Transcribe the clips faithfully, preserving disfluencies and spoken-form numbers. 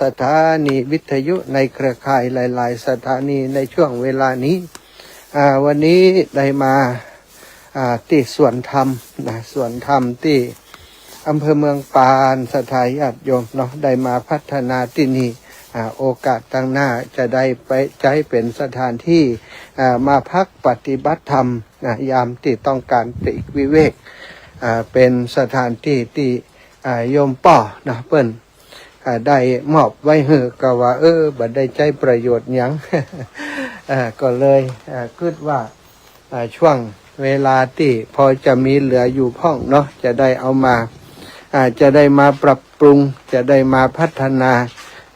สถานีวิทยุในเครือข่ายหลายๆ สถานีในช่วงเวลานี้ อ่า วันนี้ได้มา อ่า ตี้สวนธรรมนะ สวนธรรมตี้อำเภอเมืองปาน ศรัทธาญาติโยมเนาะ ได้มาพัฒนาตี้นี่ อ่า โอกาสตังหน้าจะได้ไปใจ๊เป๋นสถานตี้ อ่า มาพักปฏิบัติธรรมนะ ยามตี้ต้องก๋านปลีกวิเวก อ่า เป๋นสถานตี้ตี้ อ่า โยมป้อนะ เปิ้น อ่า ได้มอบไว้หื้อ ก็ว่า เออ บ่ได้ใจ๊ประโยชน์หยัง อ่า ก็เลย อ่า กึ๊ดว่า อ่า ช่วงเวลาตี้พอจะมีเหลืออยู่พ่องเนาะ จะได้เอามา อ่า จะได้มาปรับปรุง จะได้มาพัฒนา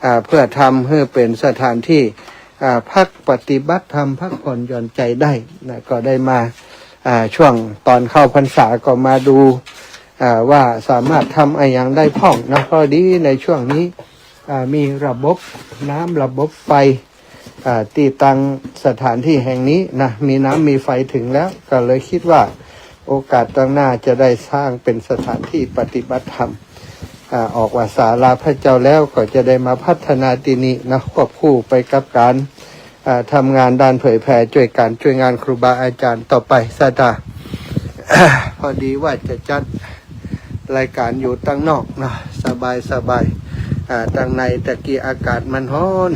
อ่า เพื่อทำหื้อเป๋นสถานตี้ อ่า พักปฏิบัติธรรม พักผ่อนหย่อนใจ๋ได้นะ ก็ได้มา อ่า ช่วงตอนเข้าพรรษาก็มาดู อ่า ว่าสามารถทำอะหยังได้พ่องนะ พอดีในช่วงนี้ อ่า มีระบบน้ำระบบไฟ อ่า ตี้ตังสถานตี้แห่งนี้นะ มีน้ำมีไฟเถิงแล้ว ก็เลยกึ๊ดว่าโอกาสตังหน้าจะได้สร้างเป๋นสถานตี้ปฏิบัติธรรม อ่า ออกว่าศาลาพระเจ้าแล้วก็จะได้มาพัฒนาตี้นี่นะ ควบคู่ไปกับก๋าน อ่า ทำงานด้านเผยแผ่ จ้วยก๋านจ้วยงานครูบาอาจ๋ารย์ต่อไป ศรัทธา พอดีว่าจะจัดรายก๋านอยู่ตังนอกเนาะ สบายสบาย อ่า ตังในตะกี้อากาศมันฮ้อน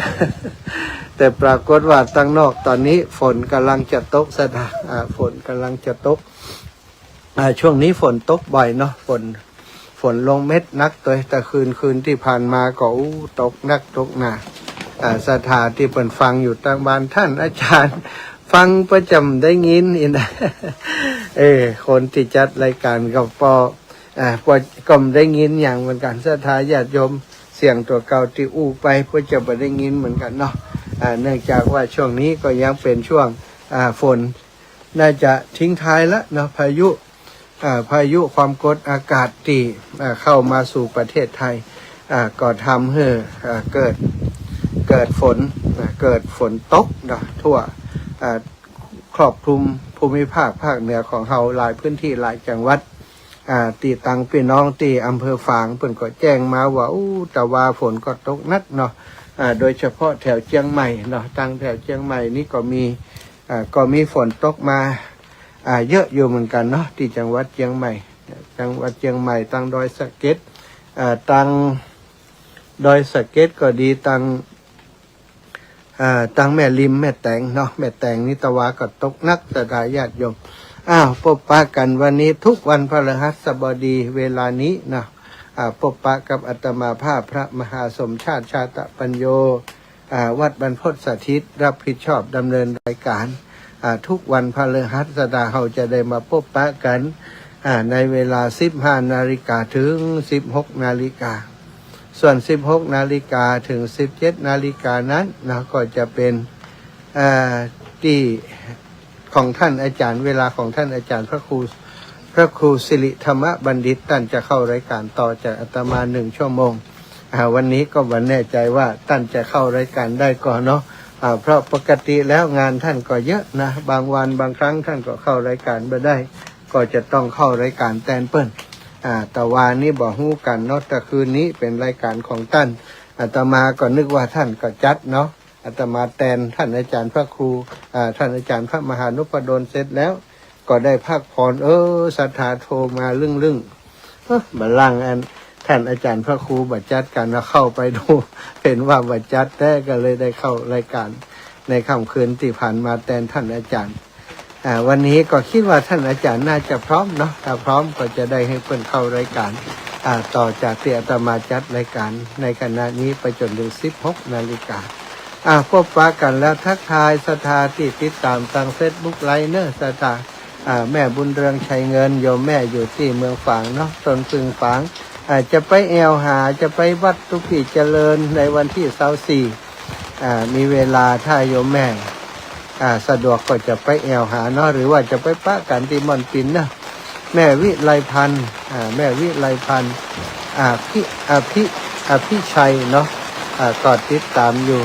แต่ปรากฏว่าตังนอกตอนนี้ฝนก่ำลังจะตก ศรัทธา อ่า ฝนก่ำลังจะตก อ่า ช่วงนี้ฝนตกบ่อยเนาะ ฝน ฝนลงเม็ดนักตวย แต่คืน คืนตี้ผ่านมาก็ อู้ ตกนักตกหนา อ่า ศรัทธาตี้เปิ้นฟังอยู่ตังบ้าน ต้านอาจ๋ารย์ ฟังประจ๋ำได้ยินอีกนะ เออ คนตี้จัดรายก๋านก็ปอ อ่า ปอ ก็ได้ยินหยังเหมือนกั๋น ศรัทธาญาติโยม เสียงตั๋วเก่าตี้อู้ไป ปอจะบ่ได้ยินเหมือนกั๋นเนาะ อ่า เนื่องจากว่าช่วงนี้ก็ยังเป๋นช่วง อ่า ฝน น่าจะทิ้งท้ายละเนาะ พายุ อ่า พายุความกดอากาศตี้ อ่า เข้ามาสู่ประเทศไทย อ่า ก็ทำหื้อ อ่า เกิด เกิดฝน อ่า เกิดฝนตกเนาะ ทั่ว อ่า ครอบคลุมภูมิภาคภาคเหนือของเฮาหลายพื้นตี้หลายจังหวัด อ่า ตี้ตังปี้น้องตี้อำเภอฝางเปิ้นก็แจ้งมาว่า อู้ ตะวาฝนก็ตกนักเนาะ อ่า โดยเฉพาะแถวเจียงใหม่เนาะ ตังแถวเจียงใหม่นี่ก็มี อ่า ก็มีฝนตกมา อ่า เยอะอยู่เหมือนกั๋นเนาะ ตี้จังหวัดเจียงใหม่ จังหวัดเจียงใหม่ ตังดอยสะเก็ด อ่า ตังดอยสะเก็ดก็ดี ตัง อ่า ตังแม่ริมแม่แตงเนาะ แม่แตงนี่ตะวาก็ตกนัก ศรัทธาญาติโยม อ้าว ปบปะกั๋นวันนี้ทุกวันพฤหัสบดีเวลานี้เนาะ อ่า ปบปะกับอาตมาภาพพระมหาสมชาติ ชาตปัญโญ อ่า วัดบรรพตสถิต รับผิดชอบดำเนินรายก๋าน อ่า ทุกวันพฤหัสบดีเฮาจะได้มาปบปะกั๋น อ่า ในเวลาสิบห้านาฬิกาเถิงสิบหกนาฬิกา ส่วนสิบหกนาฬิกาเถิงสิบเจ็ดนาฬิกานั้นนะ ก็จะเป๋น อ่า ตี้ของต้านอาจ๋ารย์ เวลาของต้านอาจ๋ารย์พระครู พระครูสิริธรรมบัณฑิต ต้านจะเข้ารายก๋านต่อจากอาตมาหนึ่งชั่วโมง อ่า วันนี้ก็บ่แน่ใจ๋ว่าต้านจะเข้ารายก๋านได้ก่อเนาะ อ่า เพราะปกติแล้วงานต้านก็เยอะนะ บางวันบางครั้งต้านก็เข้ารายก๋านบ่ได้ ก็จะต้องเข้ารายก๋านแตนเปิ้น อ่า ตะวานี้บ่ฮู้กั๋นเนาะ แต่คืนนี้เป๋นรายก๋านของต้าน อาตมาก็นึกว่าต้านก็จัดเนาะ อาตมาแตนต้านอาจ๋ารย์พระครู อ่า ต้านอาจ๋ารย์พระมหานุพดลเสร็จแล้ว ก็ได้พักผ่อน เออ ศรัทธาโทรมาลึ่งๆ เอ้อ บ่าล่างอันต้านอาจ๋ารย์พระครูบ่จัดกั๋น เฮาเข้าไปดู หันว่าบ่จัดแต๊ ก็เลยได้เข้ารายก๋านในค่ำคืนตี้ผ่านมาแตนต้านอาจ๋ารย์ อ่า วันนี้ก็กึ๊ดว่าต้านอาจ๋ารย์น่าจะพร้อมเนาะ ถ้าพร้อมก็จะได้หื้อเปิ้นเข้ารายก๋าน อ่า ต่อจากตี้อาตมาจัดรายก๋านในขณะนี้ไปจ๋นเถิงสิบหกนาฬิกา อ่า ปบปะกั๋นแล้วทักทายศรัทธาตี้ติดต๋ามตางเฟซบุ๊กไลฟ์เน่อ ศรัทธา อ่า แม่บุญเรืองชัยเงิน โยมแม่อยู่ตี้เมืองฝางเนาะ ต้นผึ้งฝาง อ่า จะไปแอ่วหา จะไปวัดตุ๊กกี้เจริญในวันตี้ซาวสี่ อ่า มีเวลาถ้าโยมแม่ อ่า สะดวกก็จะไปแอ่วหาเนาะ หรือว่าจะไปปะกั๋นตี้ม่อนปินเนาะ แม่วิไลพรรณ อ่า แม่วิไลพรรณ อ่า พิ อ่า พิ อ่า พิชัยเนาะ อ่า ก็ติดต๋ามอยู่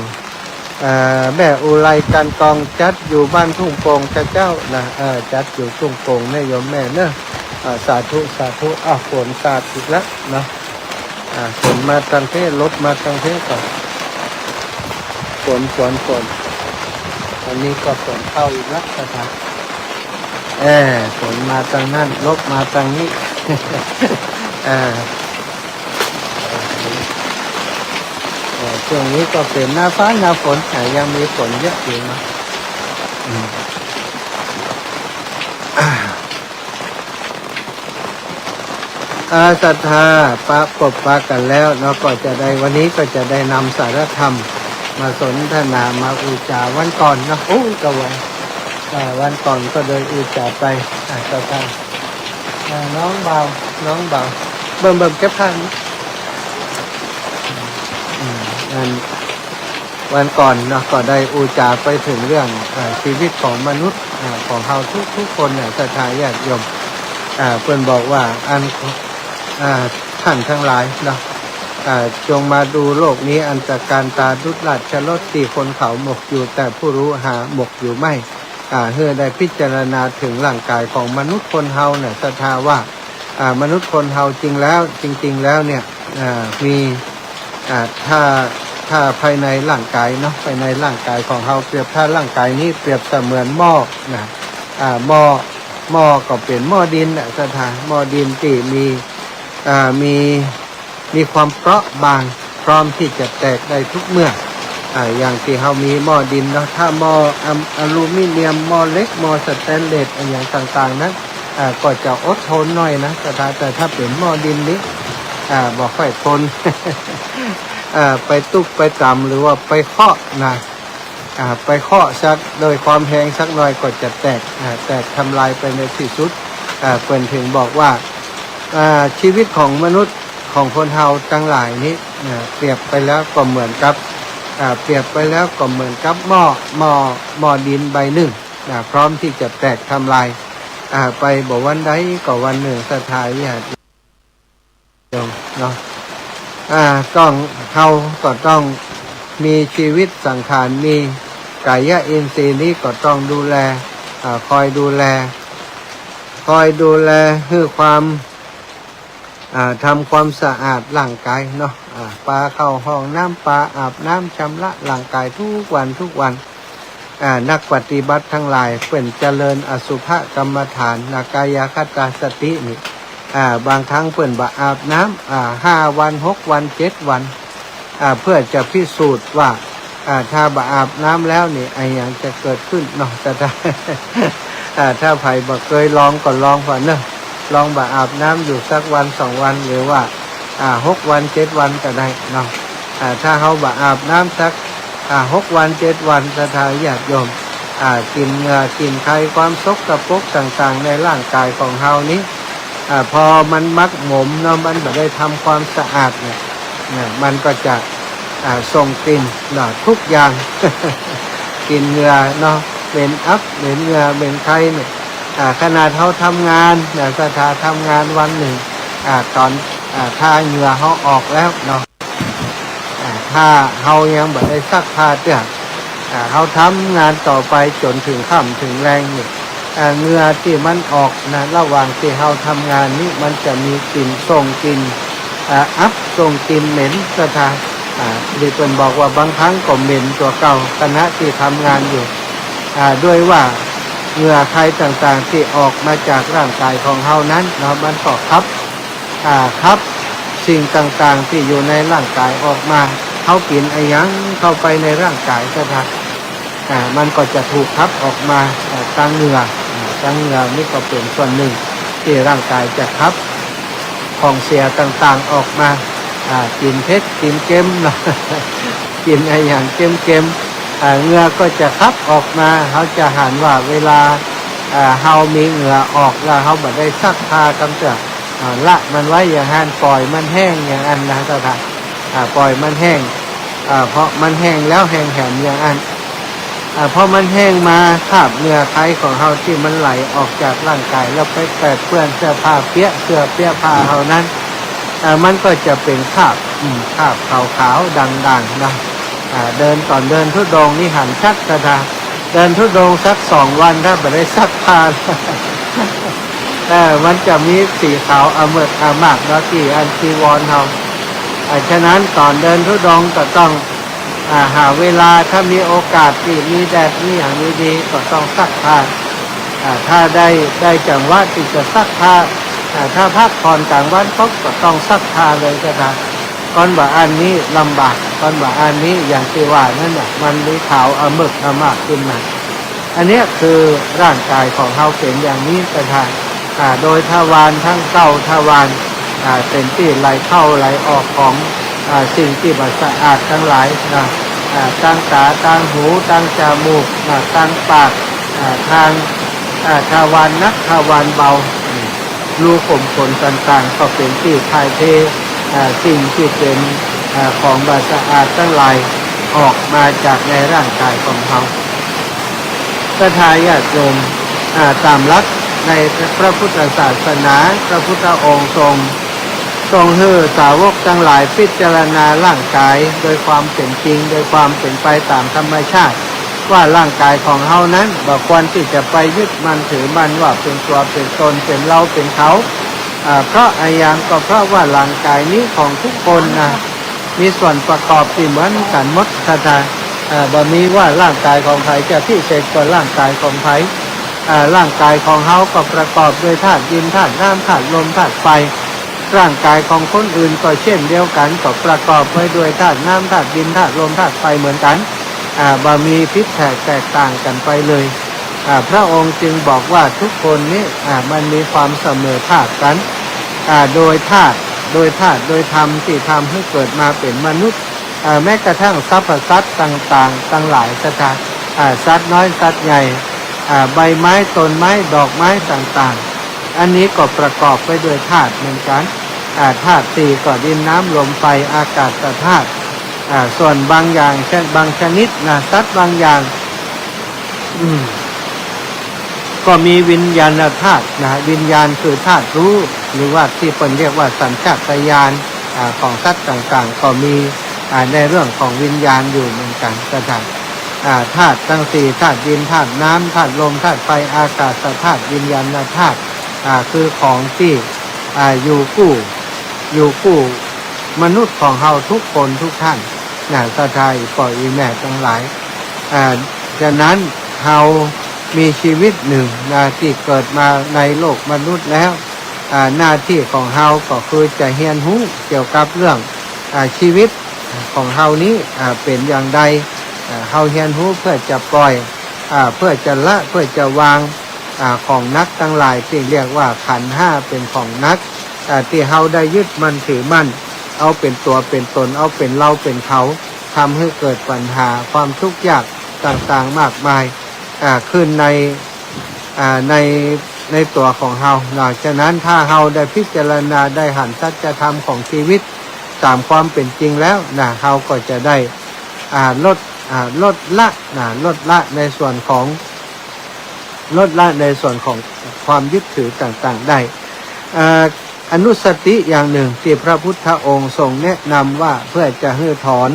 อ่า แม่อุไรการกองจัดอยู่บ้านทุ่งโป่งกะเจ้านะ เออ จัดอยู่ทุ่งโป่งเน่อโยมแม่เน่อ อ่า สาธุ สาธุ อ้าว ฝนสาดอีกแล้วเนาะ อ่า ฝนมาตังเต๊ ลบมาตังเต๊ก่อ ฝน ฝน ฝน อันนี้ก็ฝนเข้าอีกแล้วนะครับ เออ ฝนมาตังนั้น ลบมาตังนี้ เออ เออ ช่วงนี้ก็เป๋นหน้าฟ้าหน้าฝน อ่า ยังมีฝนเยอะอยู่นะ อืม อ่า อ่า ศรัทธาปะ พบปะกั๋นแล้วเนาะ ก็จะได้ วันนี้ก็จะได้นำสาระธรรมมาสนทนา มาอู้จ๋า วันก่อนเนาะ อู้ ก็วัน อ่า วันก่อนก็ได้อู้จ๋าไป อ่า ศรัทธา อ่า น้องบ่าว น้องบ่าว เบิ่ม เบิ่ม เก็บผ้า อืม อัน วันก่อนเนาะ ก็ได้อู้จ๋าไปเถิงเรื่อง อ่า ชีวิตของมนุษย์ อ่า ของเฮาทุกๆ คนเนี่ย ศรัทธาญาติโยม อ่า เปิ้นบอกว่า อัน อ่า ท่านทั้งหลายเนาะ อ่า จงมาดูโลกนี้อันตรการตาดุษราชรส ตี้คนเขาหมกอยู่ แต่ผู้รู้หาหมกอยู่ไม่ อ่า หื้อได้พิจารณาเถิงร่างกายของมนุษย์คนเฮาเนี่ย ศรัทธาว่า อ่า มนุษย์คนเฮาจริงแล้ว จริงๆ แล้วเนี่ย อ่า มี อ่า ถ้า ถ้าภายในร่างกายเนาะ ภายในร่างกายของเฮา เปรียบถ้าร่างกายนี้เปรียบเสมือนหม้อนะ อ่า หม้อ หม้อก็เป๋นหม้อดินน่ะ ศรัทธา หม้อดินตี้มี อ่า มี มีความเปราะบาง พร้อมตี้จะแตกได้ทุกเมื่อ อ่า อย่างตี้เฮามีหม้อดินเนาะ ถ้าหม้ออำ- อลูมิเนียม หม้อเหล็ก หม้อสแตนเลส อะหยังต่างๆ นั้น อ่า ก็จะอดทนหน้อยนะ ศรัทธา แต่ถ้าเป๋นหม้อดินนี้ อ่า บ่ค่อยทน อ่า ไปตุ๊บไปตำ หรือว่าไปเคาะนะ อ่า ไปเคาะสัก โดยความแฮงสักหน้อยก็จะแตก อ่า แตกทำลายไปในตี้สุด อ่า เปิ้นเถิงบอกว่า อ่า ชีวิตของมนุษย์ ของคนเฮาตังหลายนี้ อ่า เปรียบไปแล้วก็เหมือนกับ อ่า เปรียบไปแล้วก็เหมือนกับหม้อ หม้อ หม้อดินใบนึ่ง อ่า พร้อมตี้จะแตกทำลาย อ่า ไปบ่วันใดก็วันนึ่ง ศรัทธาญาติโยมเนาะ อ่า ต้อง เฮาก็ต้องมีชีวิตสังขาร มีกายะอินทรีย์นี้ก็ต้องดูแล อ่า คอยดูแล คอยดูแลหื้อความ อ่า ทำความสะอาดร่างกายเนาะ อ่า ปาเข้าห้องน้ำ ปาอาบน้ำชำระร่างกายทุกวันทุกวัน อ่า นักปฏิบัติทั้งหลายเปิ้นเจริญอสุภกรรมฐานนะ กายคตาสตินี่ อ่า บางครั้งเปิ้นบ่อาบน้ำ อ่า ห้าวัน หกวัน เจ็ดวัน อ่า เพื่อจะพิสูจน์ว่า อ่า ถ้าบ่อาบน้ำแล้วนี่ อะหยังจะเกิดขึ้นเนาะ แต่ถ้า อ่า ถ้าใผบ่เกยลองก็ลองก่อนเนาะ ลองบ่อาบน้ำอยู่สักวันสองวัน หรือว่า อ่า หกวันเจ็ดวันก็ได้เนาะ อ่า ถ้าเฮาบ่อาบน้ำสัก อ่า หกวันเจ็ดวัน ศรัทธาญาติโยม อ่า กลิ่นเหงื่อกลิ่นไค ความสกปรกต่างๆ ในร่างกายของเฮานี้ อ่า พอมันหมักหมมเนาะ มันบ่ได้ทำความสะอาดเนี่ย นะ มันก็จะ อ่า ส่งกลิ่นเนาะ ทุกอย่าง กลิ่นเหงื่อเนาะ เหม็นอับ เหม็นเหงื่อ เหม็นไคเนี่ย อ่า ขนาดเฮาทำงานนะ ศรัทธา ทำงานวันนึ่ง อ่า ตอน อ่า ถ้าเหงื่อเฮาออกแล้วเนาะ อ่า ถ้าเฮายังบ่ได้ซักผ้าเตื้อ อ่า เฮาทำงานต่อไปจ๋นเถิงค่ำเถิงแลงนี่ อ่า เหงื่อตี้มันออกนะ ระหว่างตี้เฮาทำงานนี้ มันจะมีกลิ่น ส่งกลิ่น อ่า อับ ส่งกลิ่นเหม็น ศรัทธา อ่า ตี้เปิ้นบอกว่าบางครั้งก็เหม็นกว่าเก่า ขณะตี้ทำงานอยู่ อ่า ด้วยว่าเหงื่อไคต่างๆ ตี้ออกมาจากร่างกายของเฮานั้นเนาะ มันก็ขับ อ่า ขับสิ่งต่างๆ ตี้อยู่ในร่างกายออกมา เฮากิ๋นอะหยังเข้าไปในร่างกาย ศรัทธา อ่า มันก็จะถูกขับออกมา อ่า ตางเหงื่อ อ่า ตางเหงื่อนี่ก็เป๋นส่วนนึ่งตี้ร่างกายจะขับของเสียต่างๆ ออกมา อ่า กิ๋นเผ็ด กิ๋นเค็มเนาะ กิ๋นอะหยังเค็มๆ อ่า เหงื่อก็จะขับออกมา เฮาจะหันว่าเวลา อ่า เฮามีเหงื่อออกแล้วเฮาบ่ได้ซักผ้ากำเตื้อ อ่า ละมันไว้อย่างหั้น ป่อยมันแห้งอย่างอั้นนะ ศรัทธา อ่า ป่อยมันแห้ง อ่า เพราะมันแห้งแล้วแห้งแหมอย่างอั้น อ่า พอมันแห้งมา คราบเหงื่อไคของเฮาตี้มันไหลออกจากร่างกาย แล้วไปแปดเปื้อนเสื้อผ้าเปียะ เสื้อเปียะผ้าเฮานั้น อ่า มันก็จะเป๋นคราบ อืม คราบขาวๆ ด่างๆ นะ อ่า เดิน ต๋อนเดินธุดงค์นี่หันชัด ศรัทธา เดินธุดงค์สักสองวัน ถ้าบ่ได้ซักผ้า เออ มันจะมีสีขาวอะเมิกอะมากเนาะ ตี้อันจีวรเฮา อ่า ฉะนั้นต๋อนเดินธุดงค์ก็ต้อง อ่า หาเวลา ถ้ามีโอกาสตี้มีแดดมีอะหยังดีๆ ก็ต้องซักผ้า อ่า ถ้าได้ ได้จังหวะตี้จะซักผ้า อ่า ถ้าพักผ่อนก๋างวันปุ๊บก็ต้องซักผ้าเลยก็ได้ ก้อนบ่าอั้นนี้ลำบาก ก้อนบ่าอั้นนี้อย่างตี้ว่านั้นน่ะ มันมีขาวอะเมิกอะมากขึ้นมา อันเนี้ยคือร่างก๋ายของเฮาเป๋นอย่างนี้ก็ได้ อ่า โดยทวารตึงเก้าทวาร อ่า เป๋นตี้ไหลเข้าไหลออกของ อ่า สิ่งตี้บ่สะอาดตังหลายนะ อ่า ตางต๋า ตางหู ตางจมูกนะ ตางปาก อ่า ตาง อ่า ทวารหนัก ทวารเบา อืม รูขุมขนต่างๆ ก็เป๋นตี้ถ่ายเท อ่า สิ่งตี้เป๋น อ่า ของบ่สะอาดตังหลายออกมาจากในร่างก๋ายของเฮา ศรัทธาญาติโยม อ่า ต๋ามหลักในพระพุทธศาสนา พระพุทธองค์ทรง ทรงหื้อสาวกตังหลายพิจารณาร่างก๋ายโดยความเป๋นจริง โดยความเป๋นไปต๋ามธรรมชาติ ว่าร่างก๋ายของเฮานั้นบ่ควรตี้จะไปยึดมั่นถือมั่นว่าเป๋นตั๋วเป๋นต๋น เป๋นเฮาเป๋นเขา อ่า เพราะอะหยัง ก็เพราะว่าร่างก๋ายนี้ของทุกคนนะ มีส่วนประกอบตี้เหมือนกั๋นหมด ศรัทธา อ่า บ่มีว่าร่างก๋ายของใผจะพิเศษกว่าร่างก๋ายของใผ อ่า ร่างก๋ายของเฮาก็ประกอบด้วยธาตุดิน ธาตุน้ำ ธาตุลม ธาตุไฟ ร่างก๋ายของคนอื่นก็เช่นเดียวกั๋น ก็ประกอบไว้ด้วยธาตุน้ำ ธาตุดิน ธาตุลม ธาตุไฟเหมือนกั๋น อ่า บ่มีผิดแผกแตกต่างกั๋นไปเลย อ่า พระองค์จึงบอกว่าทุกคนนี้ อ่า มันมีความเสมอภาคกั๋น อ่า โดยธาตุ โดยธาตุ โดยธรรมตี้ทำหื้อเกิดมาเป๋นมนุษย์ อ่า แม้กระทั่งสรรพสัตว์ต่างๆ ตังหลาย ศรัทธา อ่า สัตว์น้อยสัตว์ใหญ่ อ่า ใบไม้ ต้นไม้ ดอกไม้ต่างๆ อันนี้ก็ประกอบไว้ด้วยธาตุเหมือนกั๋น อ่า ธาตุสี่ก็ดิน น้ำ ลม ไฟ อากาศธาตุ อ่า ส่วนบางอย่าง เช่น บางชนิดนะ สัตว์บางอย่าง อืม ก็มีวิญญาณธาตุนะ วิญญาณคือธาตุรู้ หรือว่าตี้เปิ้นเรียกว่าสัญชาตญาณ อ่า ของสัตว์ต่างๆ ก็มี อ่า ในเรื่องของวิญญาณอยู่เหมือนกั๋น ศรัทธา อ่า ธาตุตังสี่ ธาตุดิน ธาตุน้ำ ธาตุลม ธาตุไฟ อากาศธาตุ วิญญาณธาตุ อ่า คือของตี้ อ่า อยู่กู้ อยู่กู้มนุษย์ของเฮาทุกคนทุกท่านนะ ศรัทธา อี่ป้ออี่แม่ตังหลาย อ่า ฉะนั้นเฮามีชีวิตนึ่งนะ ตี้เกิดมาในโลกมนุษย์แล้ว อ่า หน้าตี้ของเฮาก็คือจะเฮียนฮู้เกี่ยวกับเรื่อง อ่า ชีวิตของเฮานี้ อ่า เป๋นอย่างใด อ่า เฮาเฮียนฮู้เพื่อจะปล่อย อ่า เพื่อจะละ เพื่อจะวาง อ่า ของหนักตังหลายตี้เรียกว่าขันธ์ห้าเป๋นของหนัก อ่า ตี้เฮาได้ยึดมั่นถือมั่น เอาเป๋นตั๋วเป๋นต๋น เอาเป๋นเฮาเป๋นเขา ทำหื้อเกิดปัญหาความทุกข์ยากต่างๆ มากมาย อ่า ขึ้นใน อ่า ใน ในตั๋วของเฮานะ ฉะนั้นถ้าเฮาได้พิจารณาได้หันสัจธรรมของชีวิตต๋ามความเป๋นจริงแล้วนะ เฮาก็จะได้ อ่า ลด อ่า ลดละนะ ลดละในส่วนของ ลดละในส่วนของความยึดถือต่างๆ ได้ อ่า อนุสติอย่างนึ่งตี้พระพุทธองค์ทรงแนะนำว่าเพื่อจะหื้อถอน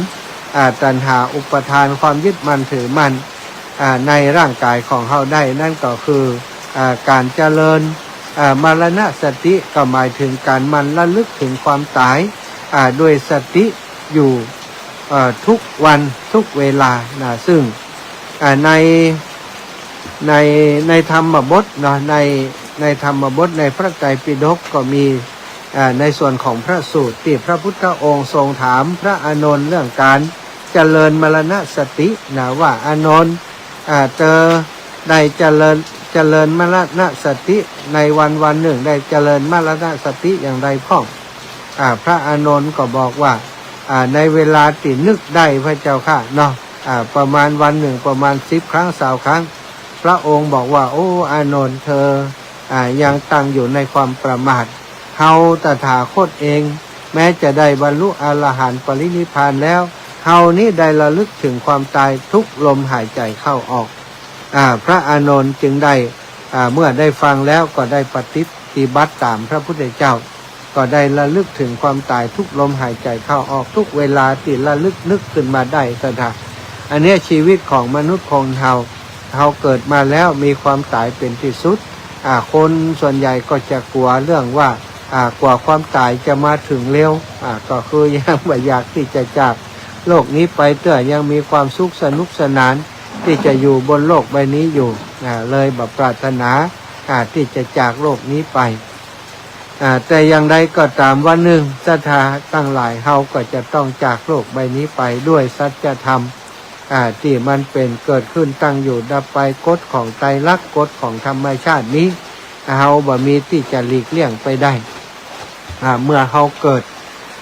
อ่า ตัณหาอุปาทานความยึดมั่นถือมั่น อ่า ในร่างก๋ายของเฮาได้ นั้นก็คือ อ่า ก๋านเจริญ อ่า มรณสติ ก็หมายเถิงก๋านหมั่นระลึกเถิงความต๋าย อ่า ด้วยสติอยู่ เอ่อ ทุกวันทุกเวลานะ ซึ่ง อ่า ใน ใน ในธรรมบทเนาะ ใน ในธรรมบทในพระไตรปิฎกก็มี อ่า ในส่วนของพระสูตรตี้พระพุทธองค์ทรงถามพระอานนท์เรื่องก๋านเจริญมรณสตินะ ว่า อานนท์ อ่า เธอได้เจริญ เจริญมรณสติในวันวันนึ่ง ได้เจริญมรณสติอย่างใดพ่อง อ่า พระอานนท์ก็บอกว่า อ่า ในเวลาตี้นึกได้พระเจ้าข้าเนาะ อ่า ประมาณวันนึ่งประมาณสิบครั้ง ซาวครั้ง พระองค์บอกว่า โอ้ อานนท์ เธอ อ่า ยังตั้งอยู่ในความประมาท เฮาตถาคตเอง แม้จะได้บรรลุอรหันต์ปรินิพพานแล้ว เฮานี้ได้ระลึกเถิงความต๋ายทุกลมหายใจ๋เข้าออก อ่า พระอานนท์จึงได้ อ่า เมื่อได้ฟังแล้วก็ได้ปฏิบัติต๋ามพระพุทธเจ้า ก็ได้ระลึกเถิงความต๋ายทุกลมหายใจ๋เข้าออก ทุกเวลาตี้ระลึกนึกขึ้นมาได้ ศรัทธา อันเนี้ยชีวิตของมนุษย์คนเฮา เฮาเกิดมาแล้วมีความต๋ายเป๋นตี้สุด อ่า คนส่วนใหญ่ก็จะกั๋วเรื่องว่า อ่า กว่าความต๋ายจะมาเถิงเร็ว อ่า ก็คือยังบ่อยากตี้จะจากโลกนี้ไปเตื้อ ยังมีความสุขสนุกสนานตี้จะอยู่บนโลกใบนี้อยู่ อ่า เลยบ่ปรารถนา อ่า ตี้จะจากโลกนี้ไป อ่า แต่อย่างใดก็ต๋าม วันนึ่งศรัทธาตังหลายเฮาก็จะต้องจากโลกใบนี้ไปด้วยสัจธรรม อ่า ตี้มันเป๋นเกิดขึ้นตั้งอยู่ดับไป กฎของไตรลักษณ์ กฎของธรรมชาตินี้ เฮาบ่มีตี้จะหลีกเลี่ยงไปได้ อ่า เมื่อเฮาเกิด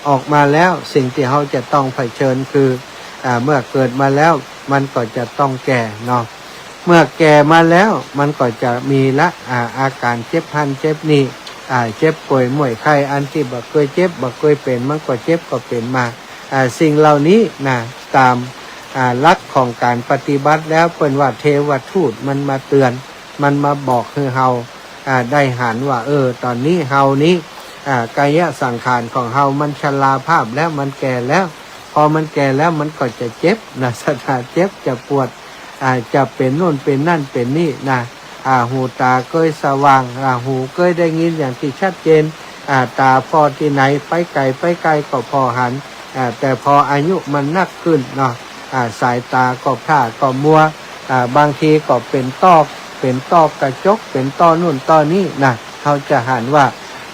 ออกมาแล้ว สิ่งตี้เฮาจะต้องเผชิญคือ อ่า เมื่อเกิดมาแล้วมันก็จะต้องแก่เนาะ เมื่อแก่มาแล้วมันก็จะมีละ อ่า อาก๋านเจ็บหั้นเจ็บนี่ อ่า เจ็บป่วยม่วยไข้ อันตี้บ่เกยเจ็บบ่เกยเป๋น มันก็เจ็บก็เป๋นมา อ่า สิ่งเหล่านี้นะ ต๋าม อ่า หลักของก๋านปฏิบัติแล้ว เปิ้นว่าเทวทูตมันมาเตือน มันมาบอกหื้อเฮา อ่า ได้หันว่า เออ ต๋อนนี้เฮานี้ อ่า กายสังขารของเฮามันชราภาพแล้ว มันแก่แล้ว พอมันแก่แล้วมันก็จะเจ็บนะ ศรัทธา เจ็บจะปวด อ่า จะเป๋นโน่นเป๋นนั่นเป๋นนี่นะ อ่า หูต๋าเกยสว่าง อ่า หูเกยได้ยินอย่างตี้ชัดเจน อ่า ต๋าผ่อตี้ไหน ไปไก๋ไปใก้ก็ผ่อหัน อ่า แต่พออายุมันนักขึ้นเนาะ อ่า สายต๋าก็พร่าก็มัว อ่า บางทีก็เป๋นต้อ เป๋นต้อกระจก เป๋นต้อโน่นต้อนี่นะ เฮาจะหันว่า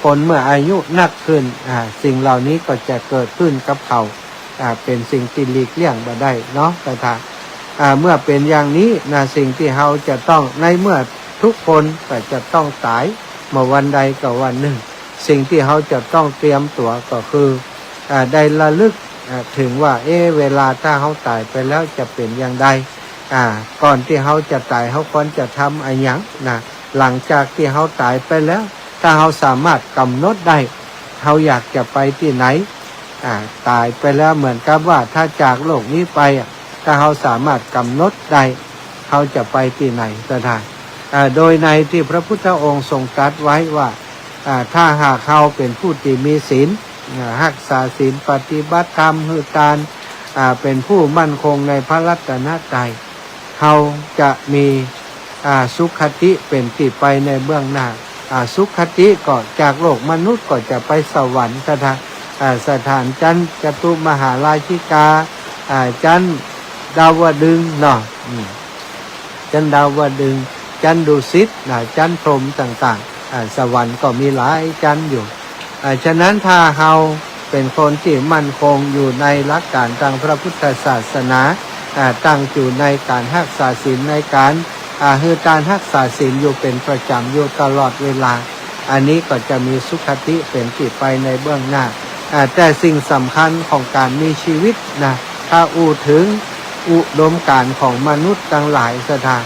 คนเมื่ออายุนักขึ้น อ่า สิ่งเหล่านี้ก็จะเกิดขึ้นกับเขา อ่า เป๋นสิ่งตี้หลีกเลี่ยงบ่ได้เนาะ ศรัทธา อ่า เมื่อเป๋นอย่างนี้นะ สิ่งตี้เฮาจะต้อง ในเมื่อทุกคนก็จะต้องต๋าย เมื่อวันใดก็วันนึ่ง สิ่งตี้เฮาจะต้องเตรียมตั๋วก็คือ อ่า ได้ระลึก อ่า เถิงว่า เอ๊ะ เวลาถ้าเฮาต๋ายไปแล้วจะเป๋นอย่างใด อ่า ก่อนตี้เฮาจะต๋าย เฮาควรจะทำอะหยังนะ หลังจากตี้เฮาต๋ายไปแล้ว ถ้าเฮาสามารถกำหนดได้ เฮาอยากจะไปตี้ไหน อ่า ต๋ายไปแล้วเหมือนกับว่าถ้าจากโลกนี้ไปอะ ถ้าเฮาสามารถกำหนดได้ เฮาจะไปตี้ไหน ศรัทธา อ่า โดยในตี้พระพุทธองค์ทรงตรัสไว้ว่า อ่า ถ้าหากเฮาเป๋นผู้ตี้มีศีล อ่า ฮักษาศีล ปฏิบัติธรรม หื้อตาน อ่า เป๋นผู้มั่นคงในพระรัตนตรัย เฮาจะมี อ่า สุคติเป๋นตี้ไปในเบื้องหน้า อ่า สุคติก็จากโลกมนุษย์ก็จะไปสวรรค์ ศรัทธา อ่า สถานจั๊นจตุมหาราชิกา อ่า จั๊นดาวดึงส์เนาะ อืม จั๊นดาวดึงส์ จั๊นดุสิตนะ จั๊นพรหมต่างๆ อ่า สวรรค์ก็มีหลายจั๊นอยู่ อ่า ฉะนั้นถ้าเฮาเป๋นคนตี้มั่นคงอยู่ในหลักก๋านตางพระพุทธศาสนา อ่า ตั้งอยู่ในก๋านฮักษาศีล ในก๋าน อ่า หื้อตานฮักษาศีลอยู่เป๋นประจ๋ำอยู่ตลอดเวลา อันนี้ก็จะมีสุคติเป๋นตี้ไปในเบื้องหน้า อ่า แต่สิ่งสำคัญของก๋านมีชีวิตนะ ถ้าอู้เถิงอุดมการณ์ของมนุษย์ตังหลาย ศรัทธา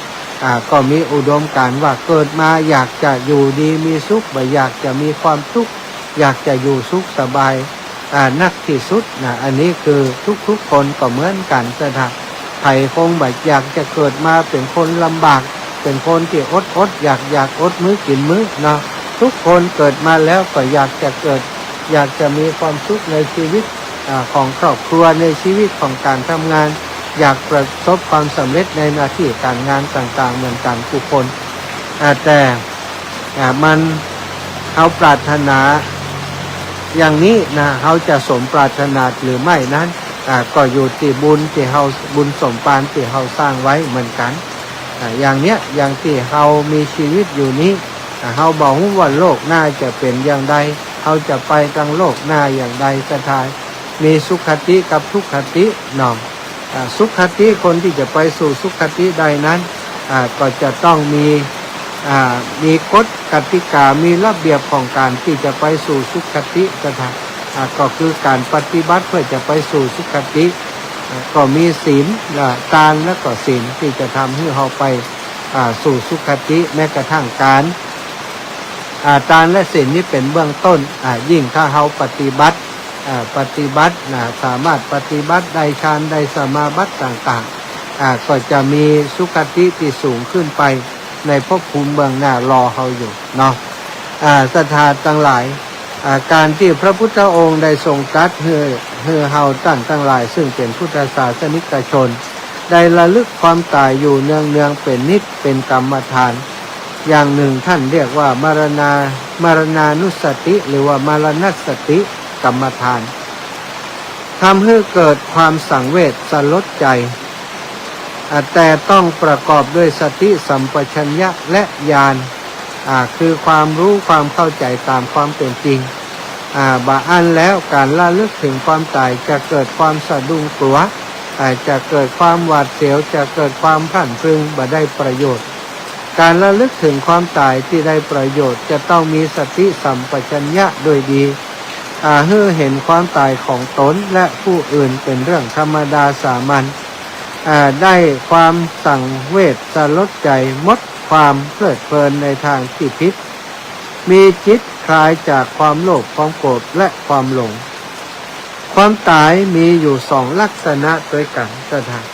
อ่า ก็มีอุดมการณ์ว่าเกิดมาอยากจะอยู่ดีมีสุข บ่อยากจะมีความทุกข์ อยากจะอยู่สุขสบาย อ่า นักตี้สุดนะ อันนี้คือทุกๆ คนก็เหมือนกั๋น ศรัทธา ใผคงบ่อยากจะเกิดมาเป๋นคนลำบาก เป๋นคนตี้อดๆ อยากๆ อดมื้อกิ๋นมื้อเนาะ ทุกคนเกิดมาแล้วก็อยากจะเกิด อยากจะมีความสุขในชีวิต อ่า ของครอบครัว ในชีวิตของก๋านทำงาน อยากประสบความสำเร็จในหน้าตี้ก๋านงานต่างๆ เหมือนกั๋นกู้คน อ่า แต่ อ่า มัน เฮาปรารถนาอย่างนี้นะ เฮาจะสมปรารถนาหรือไม่นั้น อ่า ก็อยู่ตี้บุญตี้เฮา บุญสมภารตี้เฮาสร้างไว้เหมือนกั๋น อ่า อย่างเนี้ย อย่างตี้เฮามีชีวิตอยู่นี้ อ่า เฮาบ่ฮู้ว่าโลกหน้าจะเป๋นอย่างใด เฮาจะไปตางโลกหน้าอย่างใด ศรัทธา มีสุคติกับทุกขติเนาะ อ่า สุคติ คนตี้จะไปสู่สุคติได้นั้น อ่า ก็จะต้องมี อ่า มีกฎกติกา มีระเบียบของก๋านตี้จะไปสู่สุคติ ศรัทธา อ่า ก็คือก๋านปฏิบัติเพื่อจะไปสู่สุคติ อ่า ก็มีศีล อ่า ตานและก็ศีลตี้จะทำหื้อเฮาไป อ่า สู่สุคติ แม้กระทั่งก๋าน อ่า ตานและศีลนี้เป๋นเบื้องต้น อ่า ยิ่งถ้าเฮาปฏิบัติ อ่า ปฏิบัตินะ สามารถปฏิบัติได้ฌานได้สมาบัติต่างๆ อ่า ก็จะมีสุคติตี้สูงขึ้นไปในภพภูมิเบื้องหน้ารอเฮาอยู่เนาะ อ่า ศรัทธาตังหลาย อ่า ก๋านตี้พระพุทธองค์ได้ทรงตรัสหื้อ หื้อเฮาต้านตังหลายซึ่งเป๋นพุทธศาสนิกชน ได้ระลึกความต๋ายอยู่เนืองๆ เป๋นนิจเป๋นกรรมฐาน อย่างนึ่ง ท่านเรียกว่า มรณา มรณานุสติ หรือว่า มรณสติกรรมฐาน ทำหื้อเกิดความสังเวชสลดใจ๋ อ่า แต่ต้องประกอบด้วยสติสัมปชัญญะและญาณ อ่า คือความรู้ความเข้าใจ๋ต๋ามความเป๋นจริง อ่า บ่อั้นแล้วก๋านระลึกเถิงความต๋ายจะเกิดความสะดุ้งกั๋ว อ่า จะเกิดความหวาดเสียว จะเกิดความพลันพรึง บ่ได้ประโยชน์ ก๋านระลึกเถิงความต๋ายตี้ได้ประโยชน์จะต้องมีสติสัมปชัญญะโดยดี อ่า หื้อหันความต๋ายของต๋นและผู้อื่นเป๋นเรื่องธรรมดาสามัญ อ่า ได้ความสังเวชสลดใจ๋ หมดความเพลิดเพลินในตางตี้ผิด มีจิตคลายจากความโลภ ความโกรธ และความหลง ความต๋ายมีอยู่สองลักษณะตวยกั๋น เจ้าท่าน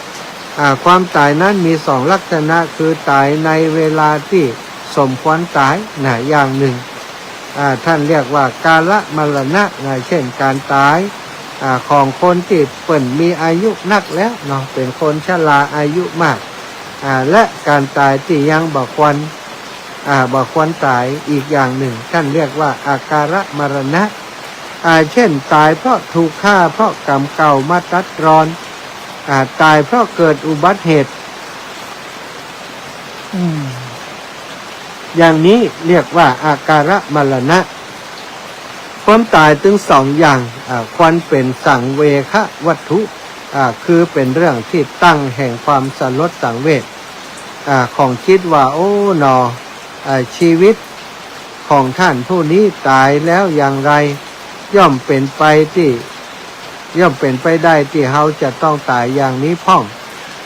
อ่า ความต๋ายนั้นมีสองลักษณะ คือต๋ายในเวลาตี้สมควรต๋าย นะ อย่างนึ่ง อ่า ท่านเรียกว่ากาลมรณะ นะ เจ้นก๋านต๋าย อ่า ของคนตี้เปิ้นมีอายุนักแล้วเนาะ เป๋นคนชราอายุมาก อ่า และก๋านต๋ายตี้ยังบ่ควร อ่า บ่ควรต๋ายอีกอย่างนึ่ง ท่านเรียกว่าอากาลมรณะ อ่า เจ้นต๋ายเพราะถูกฆ่า เพราะก๋รรมเก่ามาตัดรอน อ่า ต๋ายเพราะเกิดอุบัติเหตุ อืม อย่างนี้เรียกว่าอากาลมรณะ ความต๋ายตึงสองอย่าง อ่า ควรเป๋นสังเวควัตถุ อ่า คือเป๋นเรื่องตี้ตั้งแห่งความสลดสังเวช อ่า ของจิตว่า โอ้หนอ อ่า ชีวิตของท่านผู้นี้ต๋ายแล้วอย่างไร ย่อมเป๋นไปตี้ ย่อมเป๋นไปได้ตี้เฮาจะต้องต๋ายอย่างนี้พ่อง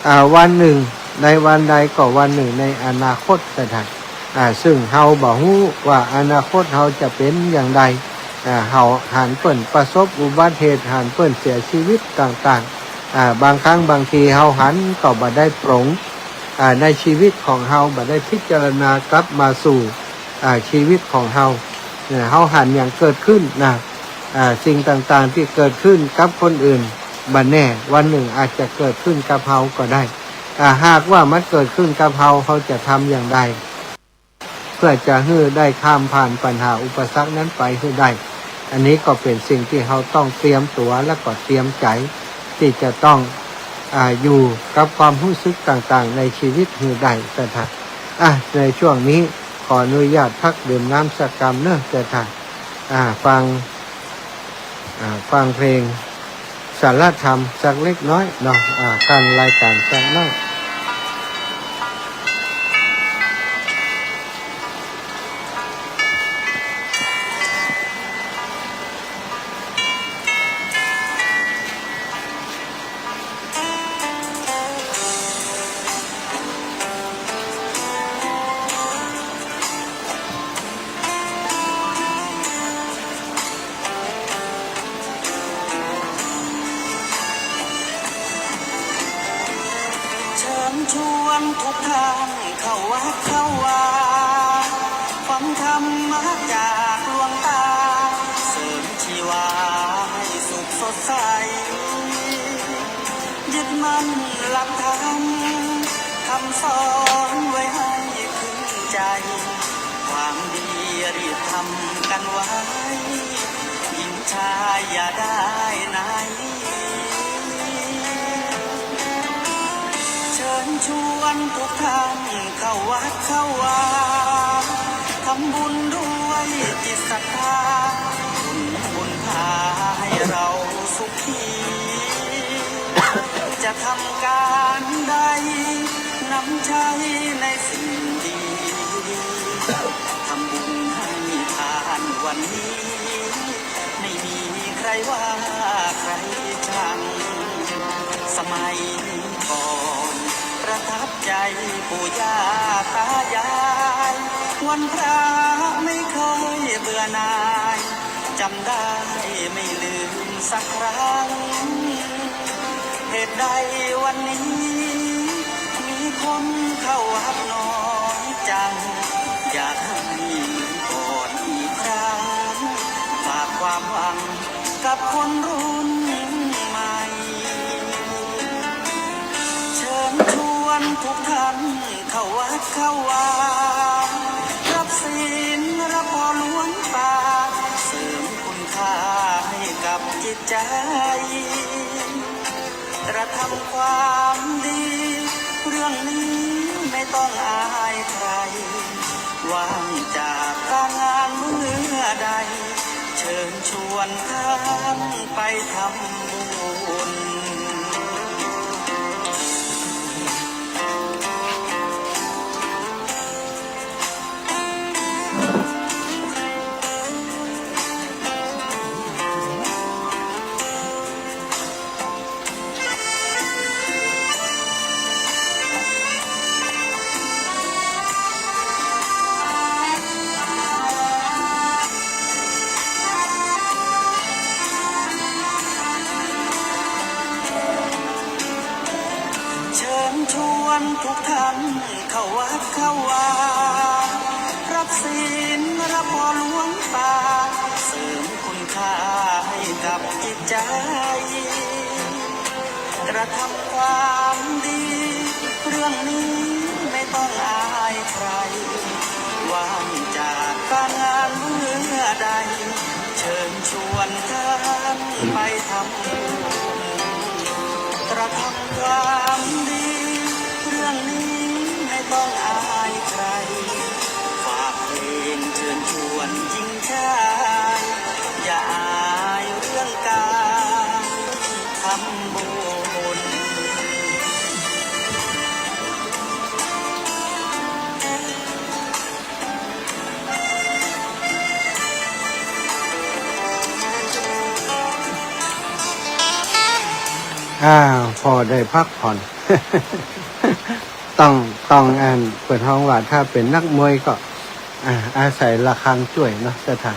อ่า วันนึ่ง ในวันใดก็วันนึ่งในอนาคต เจ้าท่าน อ่า ซึ่งเฮาบ่ฮู้ว่าอนาคตเฮาจะเป๋นอย่างใด อ่า เฮาหันเปิ้นประสบอุบัติเหตุ หันเปิ้นเสียชีวิตต่างๆ อ่า บางครั้งบางทีเฮาหันก็บ่ได้ปรง อ่า ในชีวิตของเฮา บ่ได้พิจารณากลับมาสู่ อ่า ชีวิตของเฮา เนี่ย เฮาหันหยังเกิดขึ้นนะ อ่า สิ่งต่างๆ ตี้เกิดขึ้นกับคนอื่น บ่แน่ วันนึ่งอาจจะเกิดขึ้นกับเฮาก็ได้ อ่า หากว่ามันเกิดขึ้นกับเฮา เฮาจะทำอย่างใด เพื่อจะหื้อได้ข้ามผ่านปัญหาอุปสรรคนั้นไปหื้อได้ อันนี้ก็เป๋นสิ่งตี้เฮาต้องเตรียมตั๋วและก็เตรียมใจ๋ ตี้จะต้อง อ่า อยู่กับความฮู้สึกต่างๆ ในชีวิตหื้อได้ เจ้าท่าน อ่ะ ในช่วงนี้ขออนุญาตพักดื่มน้ำสักกำเนาะ เจ้าท่าน อ่า ฟัง อ่า ฟังเพลงสรรธรรมสักเล็กน้อยเนาะ อ่า กั้นรายการสักหน้อย เชิญชวนทุกท่านเข้าวัดเข้าวา ฟังธรรมะจากหลวงตา เสริมชีวาให้สุขสดใส ยึดมั่นหลักธรรม คำสอนไว้ให้ขึ้นใจ ความดีรีบทำกันไว้ หญิงชายอย่าได้หนี เชิญชวนทุกท่านเข้าวัดเข้าวา ทำบุญด้วยจิตศรัทธา บุญพาให้เราสุขี จะทำการใด นำใช้ในสิ่งดี ทำบุญให้ทานวันนี้ ไม่มีใครว่าใครชัง สมัยก่อนประทับใจปู่ย่าตายาย วันพระไม่เคยเบื่อหน่าย จำได้ไม่ลืมสักครั้ง เหตุใดวันนี้ มีคนเข้าวัดน้อยจัง อยากให้ก่อนอีกครั้ง ฝากความหวังกับคนรุ่นใหม่ เชิญชวนทุกท่านเข้าวัดเข้าวา ใจ๋ กระทำความดี เรื่องนี้ไม่ต้องอายใคร ว่างจากการงานเมื่อใด เชิญชวนท่านไปทำบุญ เชิญชวนทุกท่านเข้าวัดเข้าวา รับศีลรับพรหลวงตา เสริมคุณค่าให้กับจิตใจ๋ กระทำความดี เรื่องนี้ไม่ต้องอายใคร ว่างจากการงานเมื่อใด เชิญชวนท่านไปทำบุญ กระทำความดี เรื่องนี้ไม่ต้องอายใคร ฝากเพลงเชิญชวนหญิงชาย อย่าอายเรื่องการทำบุญ อ่า พอได้พักผ่อน ต้อง ต้อง อัน เปิ้นฮ้องว่าถ้าเป๋นนักมวยก็ อ่า อาศัยระฆังจ้วยเนาะ ศรัทธา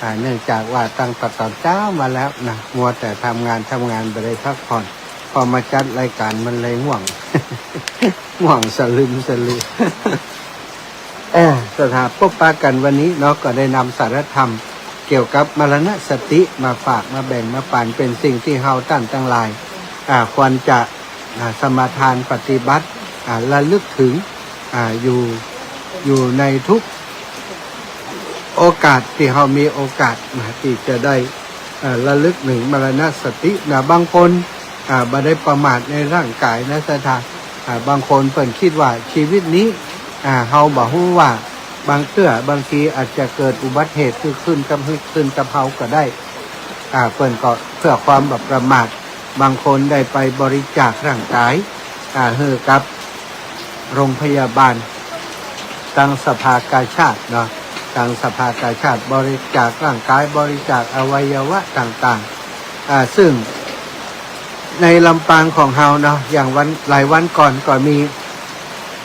อ่า เนื่องจากว่าตั้งแต่ต๋อนเจ๊ามาแล้วนะ มัวแต่ทำงาน ทำงาน บ่ได้พักผ่อน พอมาจัดรายการมันเลยง่วง ง่วงสะลึมสะลือ เออ ศรัทธา ปะปะกั๋นวันนี้เนาะ ก็ได้นำสาระธรรมเกี่ยวกับมรณสติมาฝาก มาแบ่ง มาปั๋น เป๋นสิ่งตี้เฮาต้านตังหลาย อ่า ควรจะ อ่า สมาทานปฏิบัติ อ่า ระลึกถึง อ่า อยู่ อยู่ในทุกโอกาสตี้เฮามีโอกาสนะ ตี้จะได้ อ่า ระลึกถึงมรณสตินะ บางคน อ่า บ่ได้ประมาทในร่างก๋ายนะ ศรัทธา อ่า บางคนเปิ้นกึ๊ดว่าชีวิตนี้ อ่า เฮาบ่ฮู้ว่าบางเตื้อบางทีอาจจะเกิดอุบัติเหตุขึ้นกับ ขึ้นกับเฮาก็ได้ อ่า เปิ้นก็เพื่อความบ่ประมาท บางคนได้ไปบริจาคร่างก๋าย อ่า หื้อกับโรงพยาบาล ตังสภากาชาดเนาะ ตังสภากาชาดบริจาคร่างก๋าย บริจาคอวัยวะต่างๆ อ่า ซึ่งในลำปางของเฮาเนาะ อย่างวัน หลายวันก่อนก็มี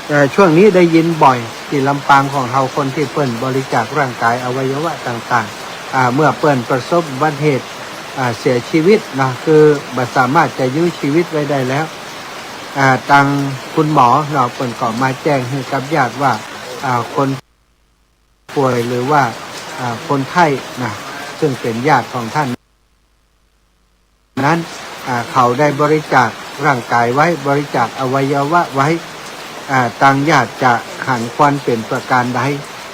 เอ่อ ช่วงนี้ได้ยินบ่อย ตี้ลำปางของเฮาคนตี้เปิ้นบริจาคร่างก๋ายอวัยวะต่างๆ อ่า เมื่อเปิ้นประสบอุบัติเหตุ อ่า เสียชีวิตเนาะ คือบ่สามารถจะยื้อชีวิตไว้ได้แล้ว อ่า ตังคุณหมอเนาะ เปิ้นก็มาแจ้งหื้อกับญาติว่า อ่า คนป่วยหรือว่า อ่า คนไข้นะ ซึ่งเป๋นญาติของต้าน นั้น อ่า เขาได้บริจาคร่างก๋ายไว้ บริจาคอวัยวะไว้ อ่า ตังญาติจะหันควรเป๋นประก๋านใด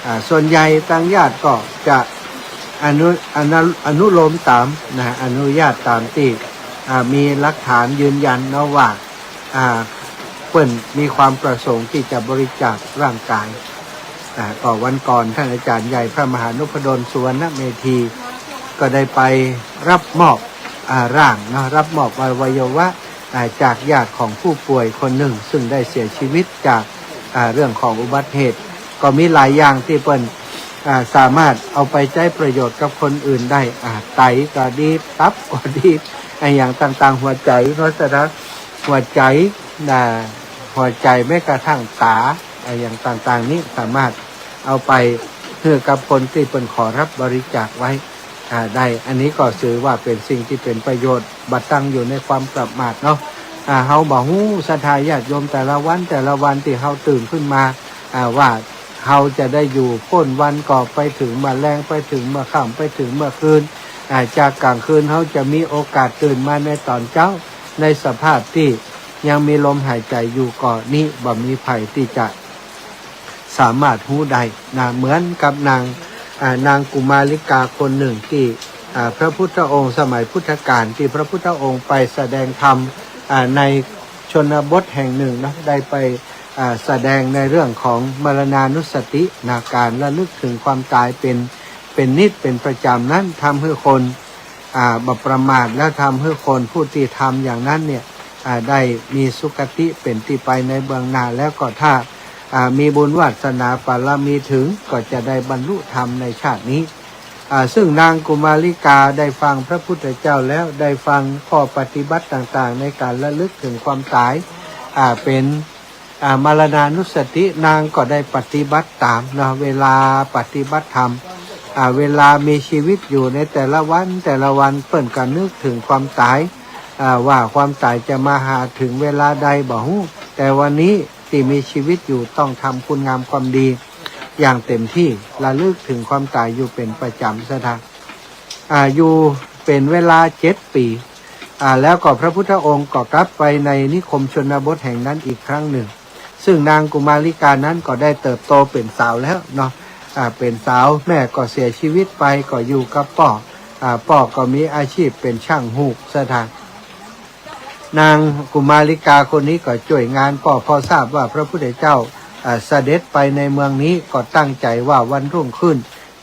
อ่า ส่วนใหญ่ตังญาติก็จะอนุ อนุ อนุโลมต๋ามนะ อนุญาตต๋ามตี้ อ่า มีหลักฐานยืนยันเนาะว่า อ่า เปิ้นมีความประสงค์ตี้จะบริจาคร่างก๋าย อ่า ก็วันก่อนต้านอาจ๋ารย์ใหญ่พระมหานพดลสุวรรณเมธี ก็ได้ไปรับมอบ อ่า ร่างเนาะ รับมอบอวัยวะ อ่า จากญาติของผู้ป่วยคนนึ่ง ซึ่งได้เสียชีวิตจาก อ่า เรื่องของอุบัติเหตุ ก็มีหลายอย่างตี้เปิ้น อ่า สามารถเอาไปใจ๊ประโยชน์กับคนอื่นได้ อ่า ไตก็ดี ตับก็ดี อะหยังต่างๆ หัวใจ๋เนาะ ศรัทธา หัวใจ๋ อ่า หัวใจ๋ แม้กระทั่งต๋า อะหยังต่างๆ นี้สามารถเอาไปหื้อกับคนตี้เปิ้นขอรับบริจาคไว้ อ่า ได้ อันนี้ก็ถือว่าเป๋นสิ่งตี้เป๋นประโยชน์ บ่ตั้งอยู่ในความประมาทเนาะ อ่า เฮาบ่ฮู้ ศรัทธาญาติโยม แต่ละวัน แต่ละวันตี้เฮาตื่นขึ้นมา อ่า ว่าเฮาจะได้อยู่ป๊นวันก็ไปเถิงเมื่อแลง ไปเถิงเมื่อค่ำ ไปเถิงเมื่อคืน อ่า จากก๋างคืนเฮาจะมีโอกาสตื่นมาในต๋อนเจ๊า ในสภาพตี้ยังมีลมหายใจ๋อยู่ก็ นี้บ่มีใผตี้จะ สามารถฮู้ได้นะ เหมือนกับนาง อ่า นางกุมาริกาคนนึ่งตี้ อ่า พระพุทธองค์สมัยพุทธกาล ตี้พระพุทธองค์ไปแสดงธรรม อ่า ในชนบทแห่งหนึ่งเนาะ ได้ไป อ่า แสดงในเรื่องของมรณานุสตินะ ก๋านระลึกถึงความต๋ายเป๋น เป๋นนิจเป๋นประจ๋ำนั้น ทำหื้อคน อ่า บ่ประมาท และทำหื้อคนผู้ตี้ทำอย่างนั้นเนี่ย อ่า ได้มีสุคติเป๋นตี้ไปในเบื้องหน้า แล้วก็ถ้า อ่า มีบุญวาสนาบารมีถึง ก็จะได้บรรลุธรรมในชาตินี้ อ่า ซึ่งนางกุมาริกาได้ฟังพระพุทธเจ้าแล้ว ได้ฟังข้อปฏิบัติต่างๆ ในก๋านระลึกถึงความต๋าย อ่า เป๋น อ่า มรณานุสติ นางก็ได้ปฏิบัติต๋ามเนาะ เวลาปฏิบัติธรรม อ่า เวลามีชีวิตอยู่ในแต่ละวัน แต่ละวันเปิ้นก็นึกถึงความต๋าย อ่า ว่าความต๋ายจะมาหาถึงเวลาใดบ่ฮู้ แต่วันนี้ตี้มีชีวิตอยู่ต้องทำคุณงามความดีอย่างเต็มที่ ระลึกถึงความต๋ายอยู่เป๋นประจ๋ำเสียเถาะ อ่า อยู่เป๋นเวลาเจ็ดปี๋ อ่า แล้วก็พระพุทธองค์ก็กลับไปในนิคมชนบทแห่งนั้นอีกครั้งหนึ่ง ซึ่งนางกุมาริกานั้นก็ได้เติบโตเป๋นสาวแล้วเนาะ อ่า เป๋นสาว แม่ก็เสียชีวิตไป ก็อยู่กับป้อ อ่า ป้อก็มีอาชีพเป๋นช่างฮูกเสียเถาะ นางกุมาริกาคนนี้ก็จ้วยงานป้อ พอทราบว่าพระพุทธเจ้า อ่า เสด็จไปในเมืองนี้ ก็ตั้งใจ๋ว่าวันรุ่งขึ้น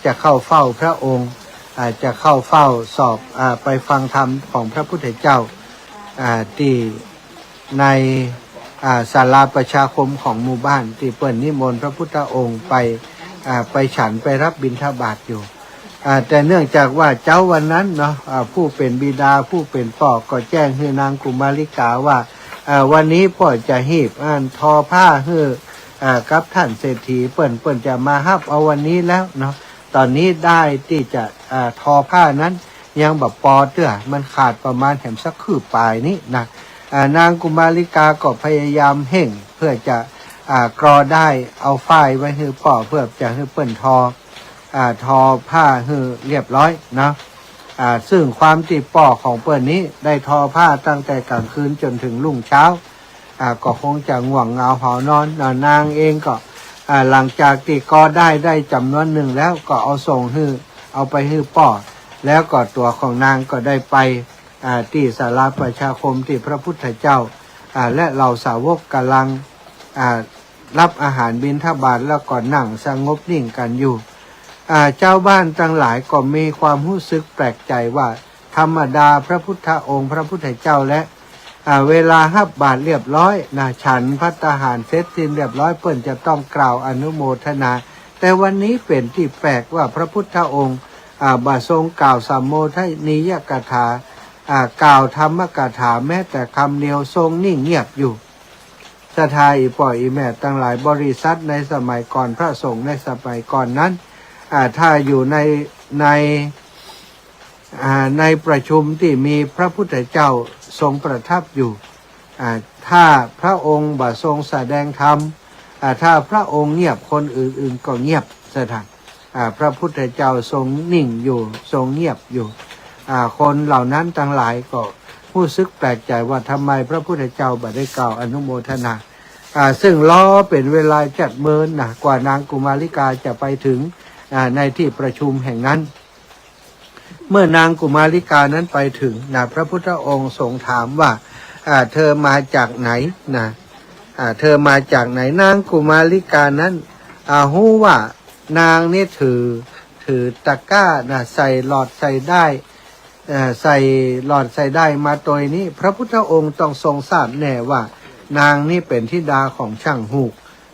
จะเข้าเฝ้าพระองค์ อ่า จะเข้าเฝ้าสอบ อ่า ไปฟังธรรมของพระพุทธเจ้า อ่า ตี้ใน อ่า ศาลาประชาคมของหมู่บ้าน ตี้เปิ้นนิมนต์พระพุทธองค์ไป อ่า ไปฉันไปรับบิณฑบาตอยู่ อ่า แต่เนื่องจากว่าเจ๊าวันนั้นเนาะ อ่า ผู้เป๋นบิดาผู้เป๋นป้อก็แจ้งหื้อนางกุมาริกาว่า อ่า วันนี้ป้อจะฮีบ อัน ทอผ้าหื้อ อ่า กับท่านเศรษฐีเปิ้น เปิ้นจะมาฮับเอาวันนี้แล้วเนาะ ต๋อนนี้ด้ายตี้จะ อ่า ทอผ้านั้นยังบ่ปอเตื้อ มันขาดประมาณแหมสักคืบป๋ายนี้นะ อ่า นางกุมาริกาก็พยายามเฮ่งเพื่อจะ อ่า กรอด้ายเอาฝ้ายไว้หื้อป้อ เพื่อจะหื้อเปิ้นทอ อ่า ทอผ้าหื้อเรียบร้อยเนาะ อ่า ซึ่งความตี้ป้อของเปิ้นนี้ได้ทอผ้าตั้งแต่ก๋างคืนจ๋นถึงรุ่งเช้า อ่า ก็คงจะง่วงเหงาหาวนอนเนาะ นางเองก็ อ่า หลังจากตี้กรอด้ายได้จ๋ำนวนหนึ่งแล้ว ก็เอาส่งหื้อ เอาไปหื้อป้อ แล้วก็ตั๋วของนางก็ได้ไป อ่า ตี้ศาลาประชาคมตี้พระพุทธเจ้า อ่า และเหล่าสาวกก่ำลัง อ่า รับอาหารบิณฑบาตแล้วก็นั่งสงบนิ่งกั๋นอยู่ อ่า จาวบ้านตังหลายก็มีความฮู้สึกแปลกใจ๋ว่า ธรรมดาพระพุทธองค์ พระพุทธเจ้าและ อ่า เวลาฮับบาตรเรียบร้อยนะ ฉันภัตตาหารเสร็จสิ้นเรียบร้อย เปิ้นจะต้องกล่าวอนุโมทนา แต่วันนี้เป๋นตี้แปลกว่าพระพุทธองค์ อ่า บ่ทรงกล่าวสัมโมทนียกถา อ่า กล่าวธรรมกถาแม้แต่กำเดียว ทรงนิ่งเงียบอยู่ ศรัทธาอี่ป้ออี่แม่ตังหลาย บริษัทในสมัยก่อน พระสงฆ์ในสมัยก่อนนั้น อ่า ถ้าอยู่ใน ใน อ่า ในประชุมตี้มีพระพุทธเจ้าทรงประทับอยู่ อ่า ถ้าพระองค์บ่ทรงแสดงธรรม อ่า ถ้าพระองค์เงียบคนอื่นๆก็เงียบเสียเถาะ อ่า พระพุทธเจ้าทรงนิ่งอยู่ ทรงเงียบอยู่ อ่า คนเหล่านั้นตังหลายก็ฮู้สึกแปลกใจ๋ว่าทำไมพระพุทธเจ้าบ่ได้กล่าวอนุโมทนา อ่า ซึ่งรอเป๋นเวลาจัดเมินนะ กว่านางกุมาริกาจะไปถึง อ่า ในตี้ประชุมแห่งนั้น เมื่อนางกุมาริกานั้นไปถึงนะ พระพุทธองค์ทรงถามว่า อ่า เธอมาจากไหนนะ อ่า เธอมาจากไหน นางกุมาริกานั้น อ่า ฮู้ว่านางนี้ถือ ถือตะกร้านะ ใส่หลอดใส่ด้าย เอ่อ ใส่หลอดใส่ด้ายมาตวยนี้ พระพุทธองค์ต้องทรงทราบแน่ว่านางนี้เป๋นธิดาของช่างฮูก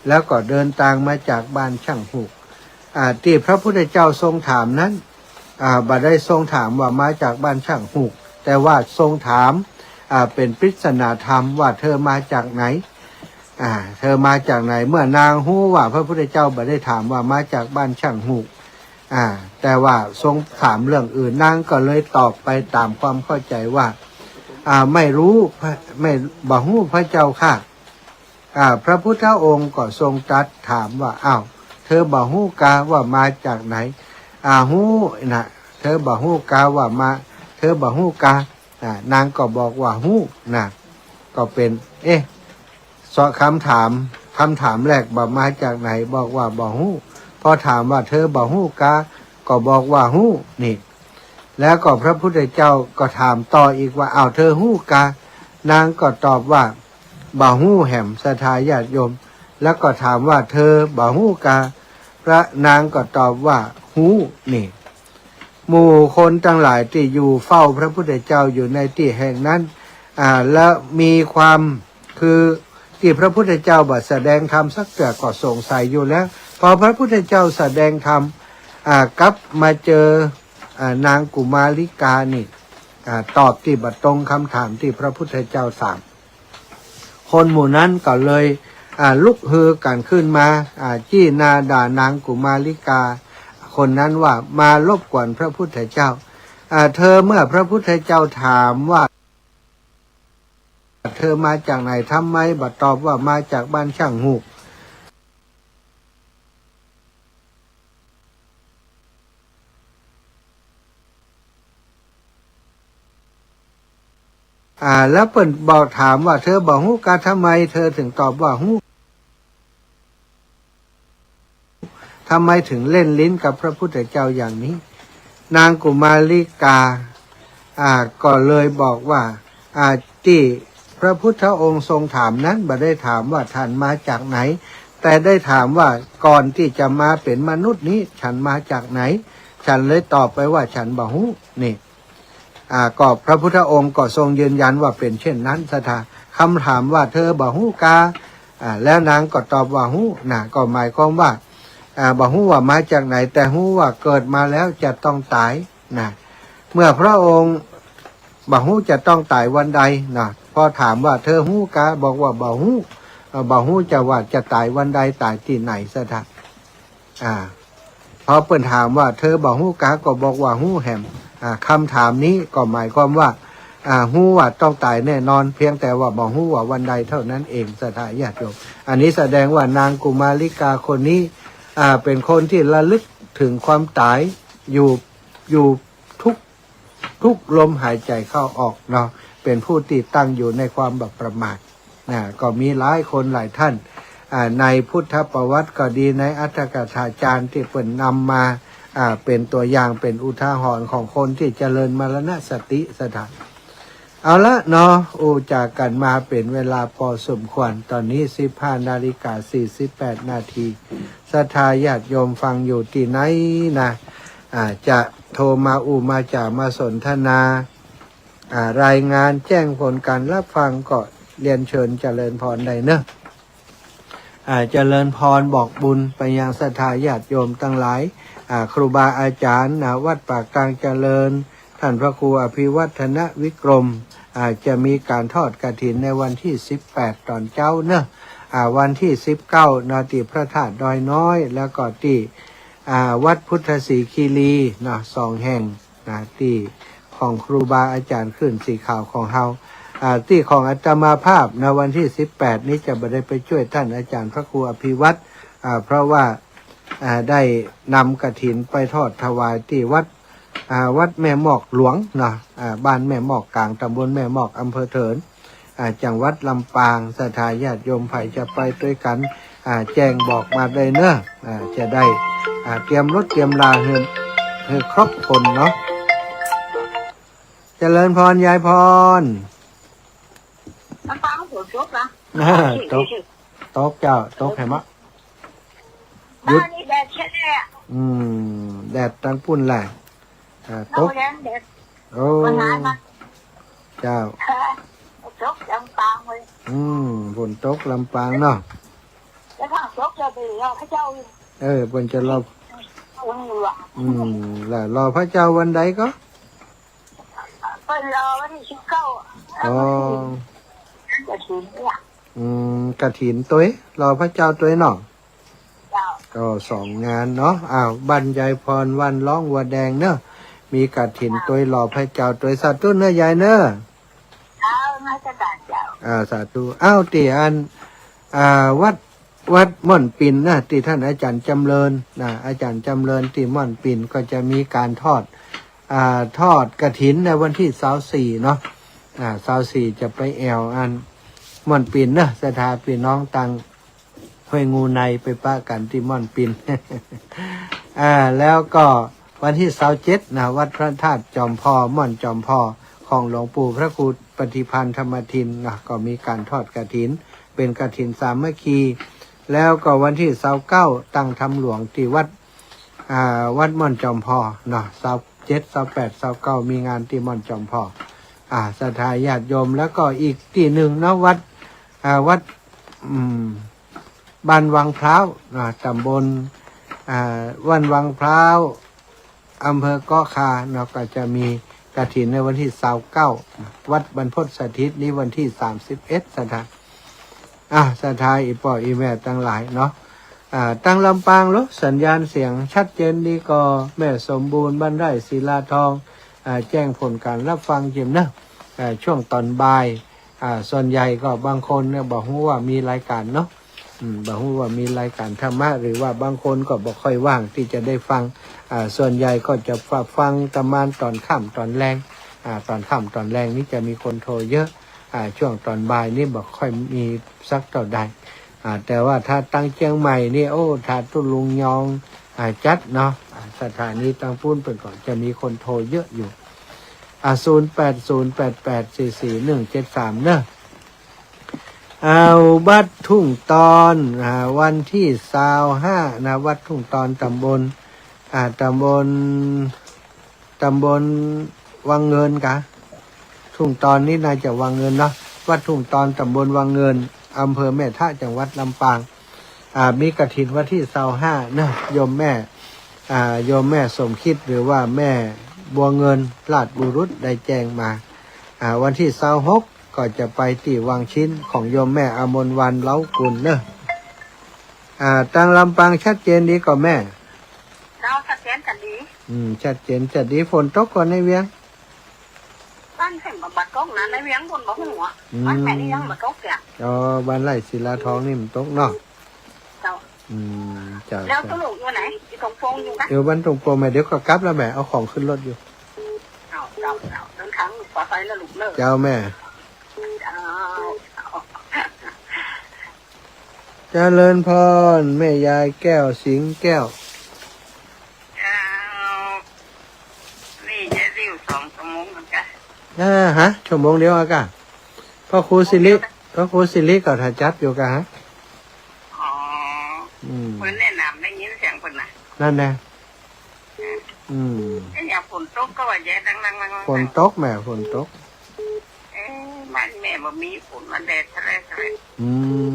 แล้วก็เดินตางมาจากบ้านช่างฮูก อ่า ตี้พระพุทธเจ้าทรงถามนั้น อ่า บ่ได้ทรงถามว่ามาจากบ้านช่างฮูก แต่ว่าทรงถาม อ่า เป๋นปริศนาธรรมว่าเธอมาจากไหน อ่า เธอมาจากไหน เมื่อนางฮู้ว่าพระพุทธเจ้าบ่ได้ถามว่ามาจากบ้านช่างฮูก อ่า แต่ว่าทรงถามเรื่องอื่น นางก็เลยตอบไปต๋ามความเข้าใจ๋ว่า อ่า ไม่รู้ พระ ไม่ บ่ฮู้พระเจ้าข้า อ่า พระพุทธองค์ก็ทรงตรัสถามว่า อ้าว เธอบ่ฮู้กาว่ามาจากไหน อ่า ฮู้นะ เธอบ่ฮู้กาว่ามา เธอบ่ฮู้กา อ่า นางก็บอกว่าฮู้นะ ก็เป๋น เอ๊ะ เซาะคำถาม คำถามแรกบ่มาจากไหน บอกว่าบ่ฮู้ พอถามว่าเธอบ่ฮู้กา ก็บอกว่าฮู้ นี่ แล้วก็พระพุทธเจ้าก็ถามต่ออีกว่า "อ้าว เธอฮู้กา" นางก็ตอบว่า "บ่ฮู้แหม ศรัทธาญาติโยม" แล้วก็ถามว่า "เธอบ่ฮู้กา" พระนางก็ตอบว่า "ฮู้" นี่ หมู่คนตังหลายตี้อยู่เฝ้าพระพุทธเจ้าอยู่ในตี้แห่งนั้น อ่า และมีความ คือตี้พระพุทธเจ้าบ่แสดงธรรมสักเตื้อก็สงสัยอยู่แล้ว พอพระพุทธเจ้าแสดงธรรม อ่า กลับมาเจอ อ่า นางกุมาริกานี่ อ่า ตอบตี้บ่ตรงกำถามตี้พระพุทธเจ้าถาม คนหมู่นั้นก็เลย อ่า ลุกฮือกั๋นขึ้นมา อ่า จี้หน้าด่านางกุมาริกาคนนั้นว่า "มารบกวนพระพุทธเจ้า" อ่า เธอ เมื่อพระพุทธเจ้าถามว่า "เธอมาจากไหน ทำไมบ่ตอบว่ามาจากบ้านช่างฮูก" อ่า แล้วเปิ้นบอกถามว่า "เธอบ่ฮู้กา ทำไมเธอถึงตอบว่าฮู้ ทำไมถึงเล่นลิ้นกับพระพุทธเจ้าอย่างนี้" นางกุมาริกา อ่า ก็เลยบอกว่า อ่า ตี้พระพุทธองค์ทรงถามนั้น บ่ได้ถามว่าท่านมาจากไหน แต่ได้ถามว่าก่อนตี้จะมาเป๋นมนุษย์นี้ ฉันมาจากไหน ฉันเลยตอบไปว่าฉันบ่ฮู้ นี่ อ่า ก็พระพุทธองค์ก็ทรงยืนยันว่าเป๋นเช่นนั้น ศรัทธา กำถามว่า "เธอบ่ฮู้กา" อ่า แล้วนางก็ตอบว่า "ฮู้" นะ ก็หมายความว่า อ่า บ่ฮู้ว่ามาจากไหน แต่ฮู้ว่าเกิดมาแล้วจะต้องต๋าย นะ เมื่อพระองค์บ่ฮู้จะต้องต๋ายวันใด นะ พอถามว่า "เธอฮู้กา" บอกว่าบ่ฮู้ เอ่อ บ่ฮู้จะว่าจะต๋ายวันใด ต๋ายตี้ไหน ศรัทธา อ่า พอเปิ้นถามว่า "เธอบ่ฮู้กา" ก็บอกว่า "ฮู้แหม" อ่า กำถามนี้ก็หมายความว่า อ่า ฮู้ว่าต้องต๋ายแน่นอน เพียงแต่ว่าบ่ฮู้ว่าวันใดเท่านั้นเอง ศรัทธาญาติโยม อันนี้แสดงว่านางกุมาริกาคนนี้ อ่า เป๋นคนตี้ระลึกเถิงความต๋ายอยู่ อยู่ทุก ทุกลมหายใจ๋เข้าออกเนาะ เป๋นผู้ตี้ตั้งอยู่ในความบ่ประมาท นะ ก็มีหลายคนหลายท่าน อ่า ในพุทธประวัติก็ดี ในอรรถกถาจารย์ตี้เปิ้นนำมา อ่า เป๋นตั๋วอย่าง เป๋นอุทาหรณ์ของคนตี้เจริญมรณสติ ศรัทธา เอาละเนาะ อู้จ๋ากั๋นมาเป๋นเวลาปอสมควร ต๋อนนี้สิบห้านาฬิกาสี่สิบแปดนาที ศรัทธาญาติโยมฟังอยู่ตี้ไหนนะ อ่า จะโทรมาอู้มาจ๋ามาสนทนา อ่า รายงานแจ้งผลการรับฟังก็เรียนเชิญเจริญพรได้เนาะ อ่า เจริญพรบอกบุญไปยังศรัทธาญาติโยมตังหลาย อ่า ครูบาอาจ๋ารย์ อ่า วัดป่ากลางเจริญ ต้านพระครูอภิวัฒนวิกรม อ่า จะมีก๋านทอดกฐินในวันตี้สิบแปดต๋อนเจ๊าเนาะ อ่า วันตี้สิบเก้าเนาะ ตี้พระธาตุดอยน้อย แล้วก็ตี้ อ่า วัดพุทธศรีคีรีเนาะ สองแห่ง นะ ตี้ของครูบาอาจ๋ารย์คลื่นสีขาวของเฮา อ่า ตี้ของอาตมาภาพนะ วันตี้สิบแปดนี้จะบ่ได้ไปจ้วยต้านอาจ๋ารย์พระครูอภิวัฒน์ อ่า เพราะว่า อ่า ได้นำกฐินไปทอดถวายตี้วัด อ่า วัดแม่มอกหลวงเนาะ อ่า บ้านแม่มอกกลาง ต๋ำบลแม่มอก อำเภอเถิน อ่า จังหวัดลำปาง ศรัทธาญาติโยมใผจะไปตวยกั๋น อ่า แจ้งบอกมาได้เนาะ อ่า จะได้ อ่า เตรียมรถเตรียมลาหื้อ หื้อครบคนเนาะ เจริญพรยายพร ลำปางฝนตกนะ อ่า ตก ตกเจ้า ตกแหมะ หยุด บ้านนี่แดดแค่เนี้ย อืม แดดตังปุ้นแหละ อ่า ตก แดด โอ้ วันนั้นนะ เจ้า ตกลำปางเลย อืม ฝนตกลำปางเนาะ แล้วถ้าตกจะไปรอพระเจ้าอยู่ เออ เปิ้นจะรอ อืม อืม แล้วรอพระเจ้าวันใดก็ เปิ้นรอวันตี้สิบเก้า อ๋อ กฐินเนี่ย อืม กฐินตวย รอพระเจ้าตวยเนาะ เจ้า ก็สองงานเนาะ อ้าว บ้านยายพร บ้านร้องวัวแดงเนาะ มีกฐินตวย รอพระเจ้าตวย สาธุเนาะยายเนาะ เจ้า นมัสการเจ้า อ่า สาธุ อ้าว ตี้อัน อ่า วัด วัดม่อนปินนะ ตี้ต้านอาจ๋ารย์จ๋ำเริญนะ อาจ๋ารย์จ๋ำเริญตี้ม่อนปินก็จะมีก๋านทอด อ่า ทอดกฐินในวันตี้ซาวสี่เนาะ อ่า ซาวสี่จะไปแอ่วอันม่อนปินเนาะ ศรัทธาปี้น้องตังห้วยงูในไปปะกั๋นตี้ม่อนปิน อ่า แล้วก็ วันตี้ซาวเจ็ดนะ วัดพระธาตุจอมผ่อ ม่อนจอมผ่อ ของหลวงปู่พระครูปฏิภาณธรรมทินนะ ก็มีก๋านทอดกฐิน เป๋นกฐินสามัคคี แล้วก็วันตี้ซาวเก้า ตั้งธรรมหลวงตี้วัด อ่า วัดม่อนจอมผ่อเนาะ ซาวเจ็ด ซาวแปด ซาวเก้า มีงานตี้ม่อนจอมผ่อ อ่า ศรัทธาญาติโยม แล้วก็อีกตี้นึ่งเนาะ วัด อ่า วัด อืม บ้านวังพร้าว อ่า ต๋ำบล อ่า บ้านวังพร้าว อำเภอเกาะคาเนาะ ก็จะมีกฐินในวันตี้ซาวเก้า วัดบรรพตสถิตนี้วันตี้สามสิบเอ็ด ศรัทธา อ่ะ ศรัทธาอี่ป้ออี่แม่ตังหลายเนาะ อ่า ตางลำปางโล สัญญาณเสียงชัดเจนดีก่อ แม่สมบูรณ์ บ้านไร่ศิลาทอง อ่า แจ้งผลก๋านฮับฟังเจียมเนาะ อ่า ช่วงต๋อนบ่าย อ่า ส่วนใหญ่ก็บางคนเนี่ยบ่ฮู้ว่ามีรายก๋านเนาะ อืม บ่ฮู้ว่ามีรายก๋านธรรมะ หรือว่าบางคนก็บ่ค่อยว่างตี้จะได้ฟัง อ่า ส่วนใหญ่ก็จะฟังประมาณต๋อนค่ำต๋อนแลง อ่า ต๋อนค่ำต๋อนแลงนี้จะมีคนโทรเยอะ อ่า ช่วงต๋อนบ่ายนี้บ่ค่อยมีสักเต้าใด อ่า แต่ว่าถ้าตางเจียงใหม่นี่ โอ้ ถ้าตุ๊ลุงยอง อ่า จัดเนาะ อ่า สถานีตางปู๊นเปิ้นก็จะมีคนโทรเยอะอยู่ อ่า ศูนย์แปดศูนย์แปดแปดสี่สี่หนึ่งเจ็ดสาม เนาะ เอา วัดทุ่งตอน อ่า วันตี้ซาวห้านะ วัดทุ่งตอน ต๋ำบล อ่า ต๋ำบล ต๋ำบลวังเงินกา ทุ่งตอนนี้น่าจะวังเงินเนาะ วัดทุ่งตอน ต๋ำบลวังเงิน อำเภอแม่ทะ จังหวัดลำปาง อ่า มีกฐินวันตี้ซาวห้าเนาะ โยมแม่ อ่า โยมแม่สมคิด หรือว่าแม่บัวเงิน ราชบุรุษ ได้แจ้งมา อ่า วันตี้ซาวหก ก็จะไปตี้วังชิ้นของโยมแม่อมรวรรณ เล้ากุลเนาะ อ่า ตางลำปางชัดเจนดีก่อแม่ เจ้า ชัดเจนจะดี อืม ชัดเจนจะดี ฝนตกก่อในเวียง บ้านเพิ่นบ่ บ่ตกนะ ในเวียงปู๊นบ่ฮู้อะ อืม บ้านแม่นี่ยังบ่ตกเตื้อ อ๋อ บ้านไร่ศิลาทองนี่มันตกเนาะ เจ้า อืม เจ้า แล้ว เจ้า ตุ๊ลุงอยู่ไหน อยู่ตรงโปงอยู่นะ อยู่บ้านตรงโปงแม่ เดี๋ยวก็กลับแล้วแม่ เอาของขึ้นรถอยู่ เจ้า เจ้า เจ้า เดินทางปลอดภัยนะลูกเนาะ เจ้าแม่ เจ้า เจ้า เจริญพร แม่ยายแก้ว สิงห์แก้ว เจ้า นี่จะอยู่สองชั่วโมงเหมือนกัน อ่าฮะ ชั่วโมงเดียวอะกะ พระครูสิริ พระครูสิริก็ถ่ายจับอยู่กะฮะ อ๋อ อืม เปิ้นแนะนำ ได้ยินเสียงเปิ้นน่ะ นั่นแหละ อืม เอ๊ะ อย่างฝนตกก็ว่าแย่ดังๆๆๆ ฝนตกแม่ ฝนตก เอ๊ะ บ้านแม่บ่มีฝน มันแดดแท้ๆ อืม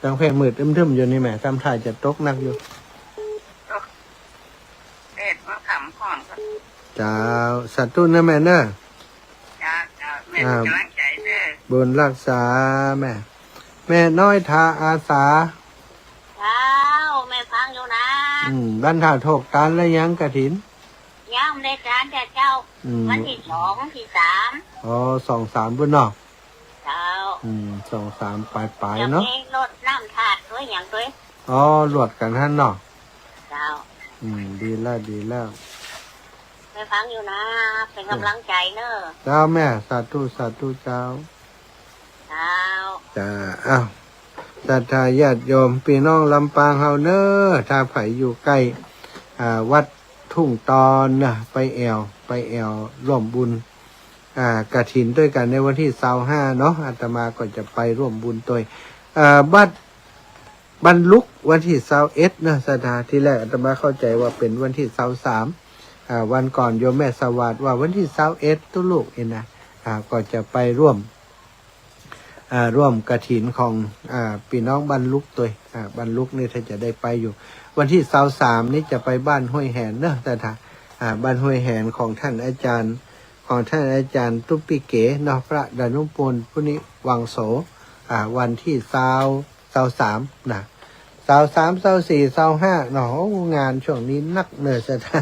ตางแผงมืดอึมๆ อยู่นี่แม่ ทำท่าจะตกหนักอยู่ ตก แดดมาขำพร้อมกัน เจ้า สาธุนะแม่เนาะ เจ้า เจ้า แม่ อ่า เป๋นก๋ำลังใจ๋เด้อ บุญฮักษาแม่ แม่น้อยทาอาสา เจ้า แม่ฟังอยู่นะ อืม บ้านท่าโทกตานแล้วยังกฐิน ยังบ่ได้ตานจ้ะเจ้า อืม วันตี้สอง ตี้สาม อ๋อ สอง สาม ปู๊นเนาะ เจ้า อืม สอง สาม ป๋ายๆ เนาะ จะมีรดน้ำธาตุตวยหยังตวย อ๋อ รวดกั๋นหั้นเนาะ เจ้า อืม ดีแล้ว ดีแล้ว แม่ฟังอยู่นะ เป๋นก๋ำลังใจ๋เนาะ เจ้าแม่ สาธุ สาธุเจ้า เจ้า จ้า อ้าว ศรัทธาญาติโยม ปี้น้องลำปางเฮาเนาะ ถ้าใผอยู่ใก้ อ่า วัดทุ่งตอนนะ ไปแอ่ว ไปแอ่วร่วมบุญ อ่า กฐินตวยกั๋นในวันตี้ซาวห้าเนาะ อาตมาก็จะไปร่วมบุญตวย อ่า วัด บ้านลุกวันตี้ซาวเอ็ดเนาะ ศรัทธา ตี้แรกอาตมาเข้าใจ๋ว่าเป๋นวันตี้ซาวสาม อ่า วันก่อนโยมแม่สวัสดิ์ว่าวันตี้ซาวเอ็ดตุ๊ลุงเองนะ อ่า ก็จะไปร่วม อ่า ร่วมกฐินของ อ่า ปี้น้องบ้านลุกตวย อ่า บ้านลุกนี่ถ้าจะได้ไปอยู่ วันตี้ซาวสามนี่จะไปบ้านห้วยแหนเนาะ ศรัทธา อ่า บ้านห้วยแหนของท่านอาจารย์ ของท่านอาจารย์ตุ๊ปปี้เก๋เนาะ พระดานุพล พุนิวังโส อ่า วันตี้ซาว ซาวสามนะ ซาวสาม ซาวสี่ ซาวห้าเนาะ โอ้ งานช่วงนี้นักเนาะ ศรัทธา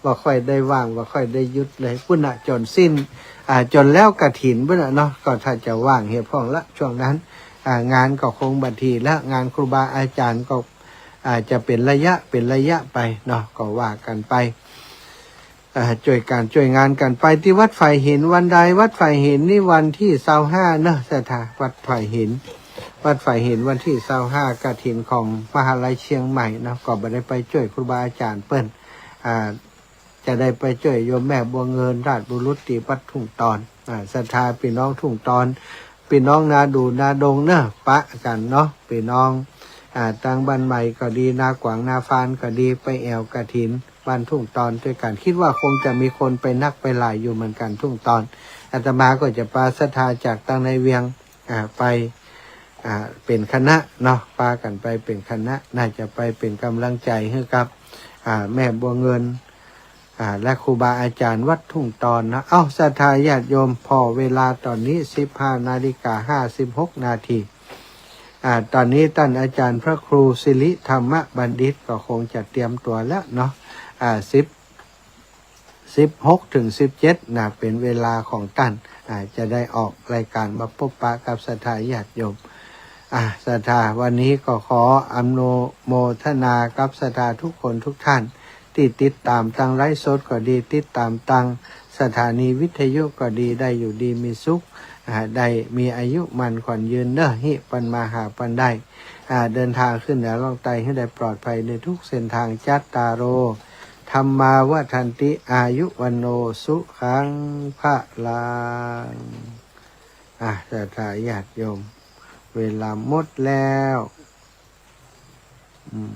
บ่ค่อยได้ว่าง บ่ค่อยได้หยุดเลย ปู๊นน่ะ จ๋นสิ้น อ่า จ๋นแล้วกฐินปู๊นน่ะเนาะ ก็ถ้าจะว่างเหียพ่องละช่วงนั้น อ่า งานก็คงบ่าตี้ละ งานครูบาอาจ๋ารย์ก็ อ่า จะเป๋นระยะ เป๋นระยะไปเนาะ ก็ว่ากั๋นไป อ่า จ้วยกั๋น จ้วยงานกั๋นไป ตี้วัดฝายหินวันใด วัดฝายหินนี่วันตี้ซาวห้าเนาะ ศรัทธา วัดฝายหิน วัดฝายหินวันตี้ซาวห้า กฐินของมหาลัยเชียงใหม่เนาะ ก็บ่ได้ไปจ้วยครูบาอาจ๋ารย์เปิ้น อ่า จะได้ไปจ้วยโยมแม่บัวเงินราชบุรุษตี้วัดทุ่งตอน อ่า ศรัทธาปี้น้องทุ่งตอน ปี้น้องนาดู่นาดงเนาะ ปะกั๋นเนาะ ปี้น้อง อ่า ตางบ้านใหม่ก็ดี นาขวางนาฟานก็ดี ไปแอ่วกฐินบ้านทุ่งตอนตวยกั๋น กึ๊ดว่าคงจะมีคนไปนักไปหลายอยู่เหมือนกั๋น ทุ่งตอน อาตมาก็จะปาศรัทธาจากตางในเวียง อ่า ไป อ่า เป๋นคณะเนาะ ปากั๋นไปเป๋นคณะ น่าจะไปเป๋นก๋ำลังใจ๋หื้อกับ อ่า แม่บัวเงิน อ่า และครูบาอาจ๋ารย์วัดทุ่งตอนเนาะ เอ้า ศรัทธาญาติโยม ผ่อเวลาต๋อนนี้ สิบห้านาฬิกาห้าสิบหกนาที อ่า ต๋อนนี้ต้านอาจ๋ารย์พระครูสิริธรรมบัณฑิตก็คงจะเตรียมตั๋วแล้วเนาะ อ่า สิบ สิบหกเถิงสิบเจ็ดนะ เป๋นเวลาของต้าน อ่า จะได้ออกรายก๋านมาปบปะกับศรัทธาญาติโยม อ่า ศรัทธาวันนี้ก็ขออนุโมทนากับศรัทธากู้คนกู้ต้าน ตี้ติดต๋ามตางไลฟ์สดก็ดี ติดต๋ามตางสถานีวิทยุก็ดี ได้อยู่ดีมีสุข อ่า ได้มีอายุมั่นขวัญยืนเนาะ ฮิปันมาหาปันได้ อ่า เดินทางขึ้นเหนือล่องใต้หื้อได้ปลอดภัยในทุกเส้นทาง จัตตาโร ธัมมา วัฑฒันติ อายุ วัณโณ สุขัง พลัง อ่ะ ศรัทธาญาติโยม เวลาหมดแล้ว อืม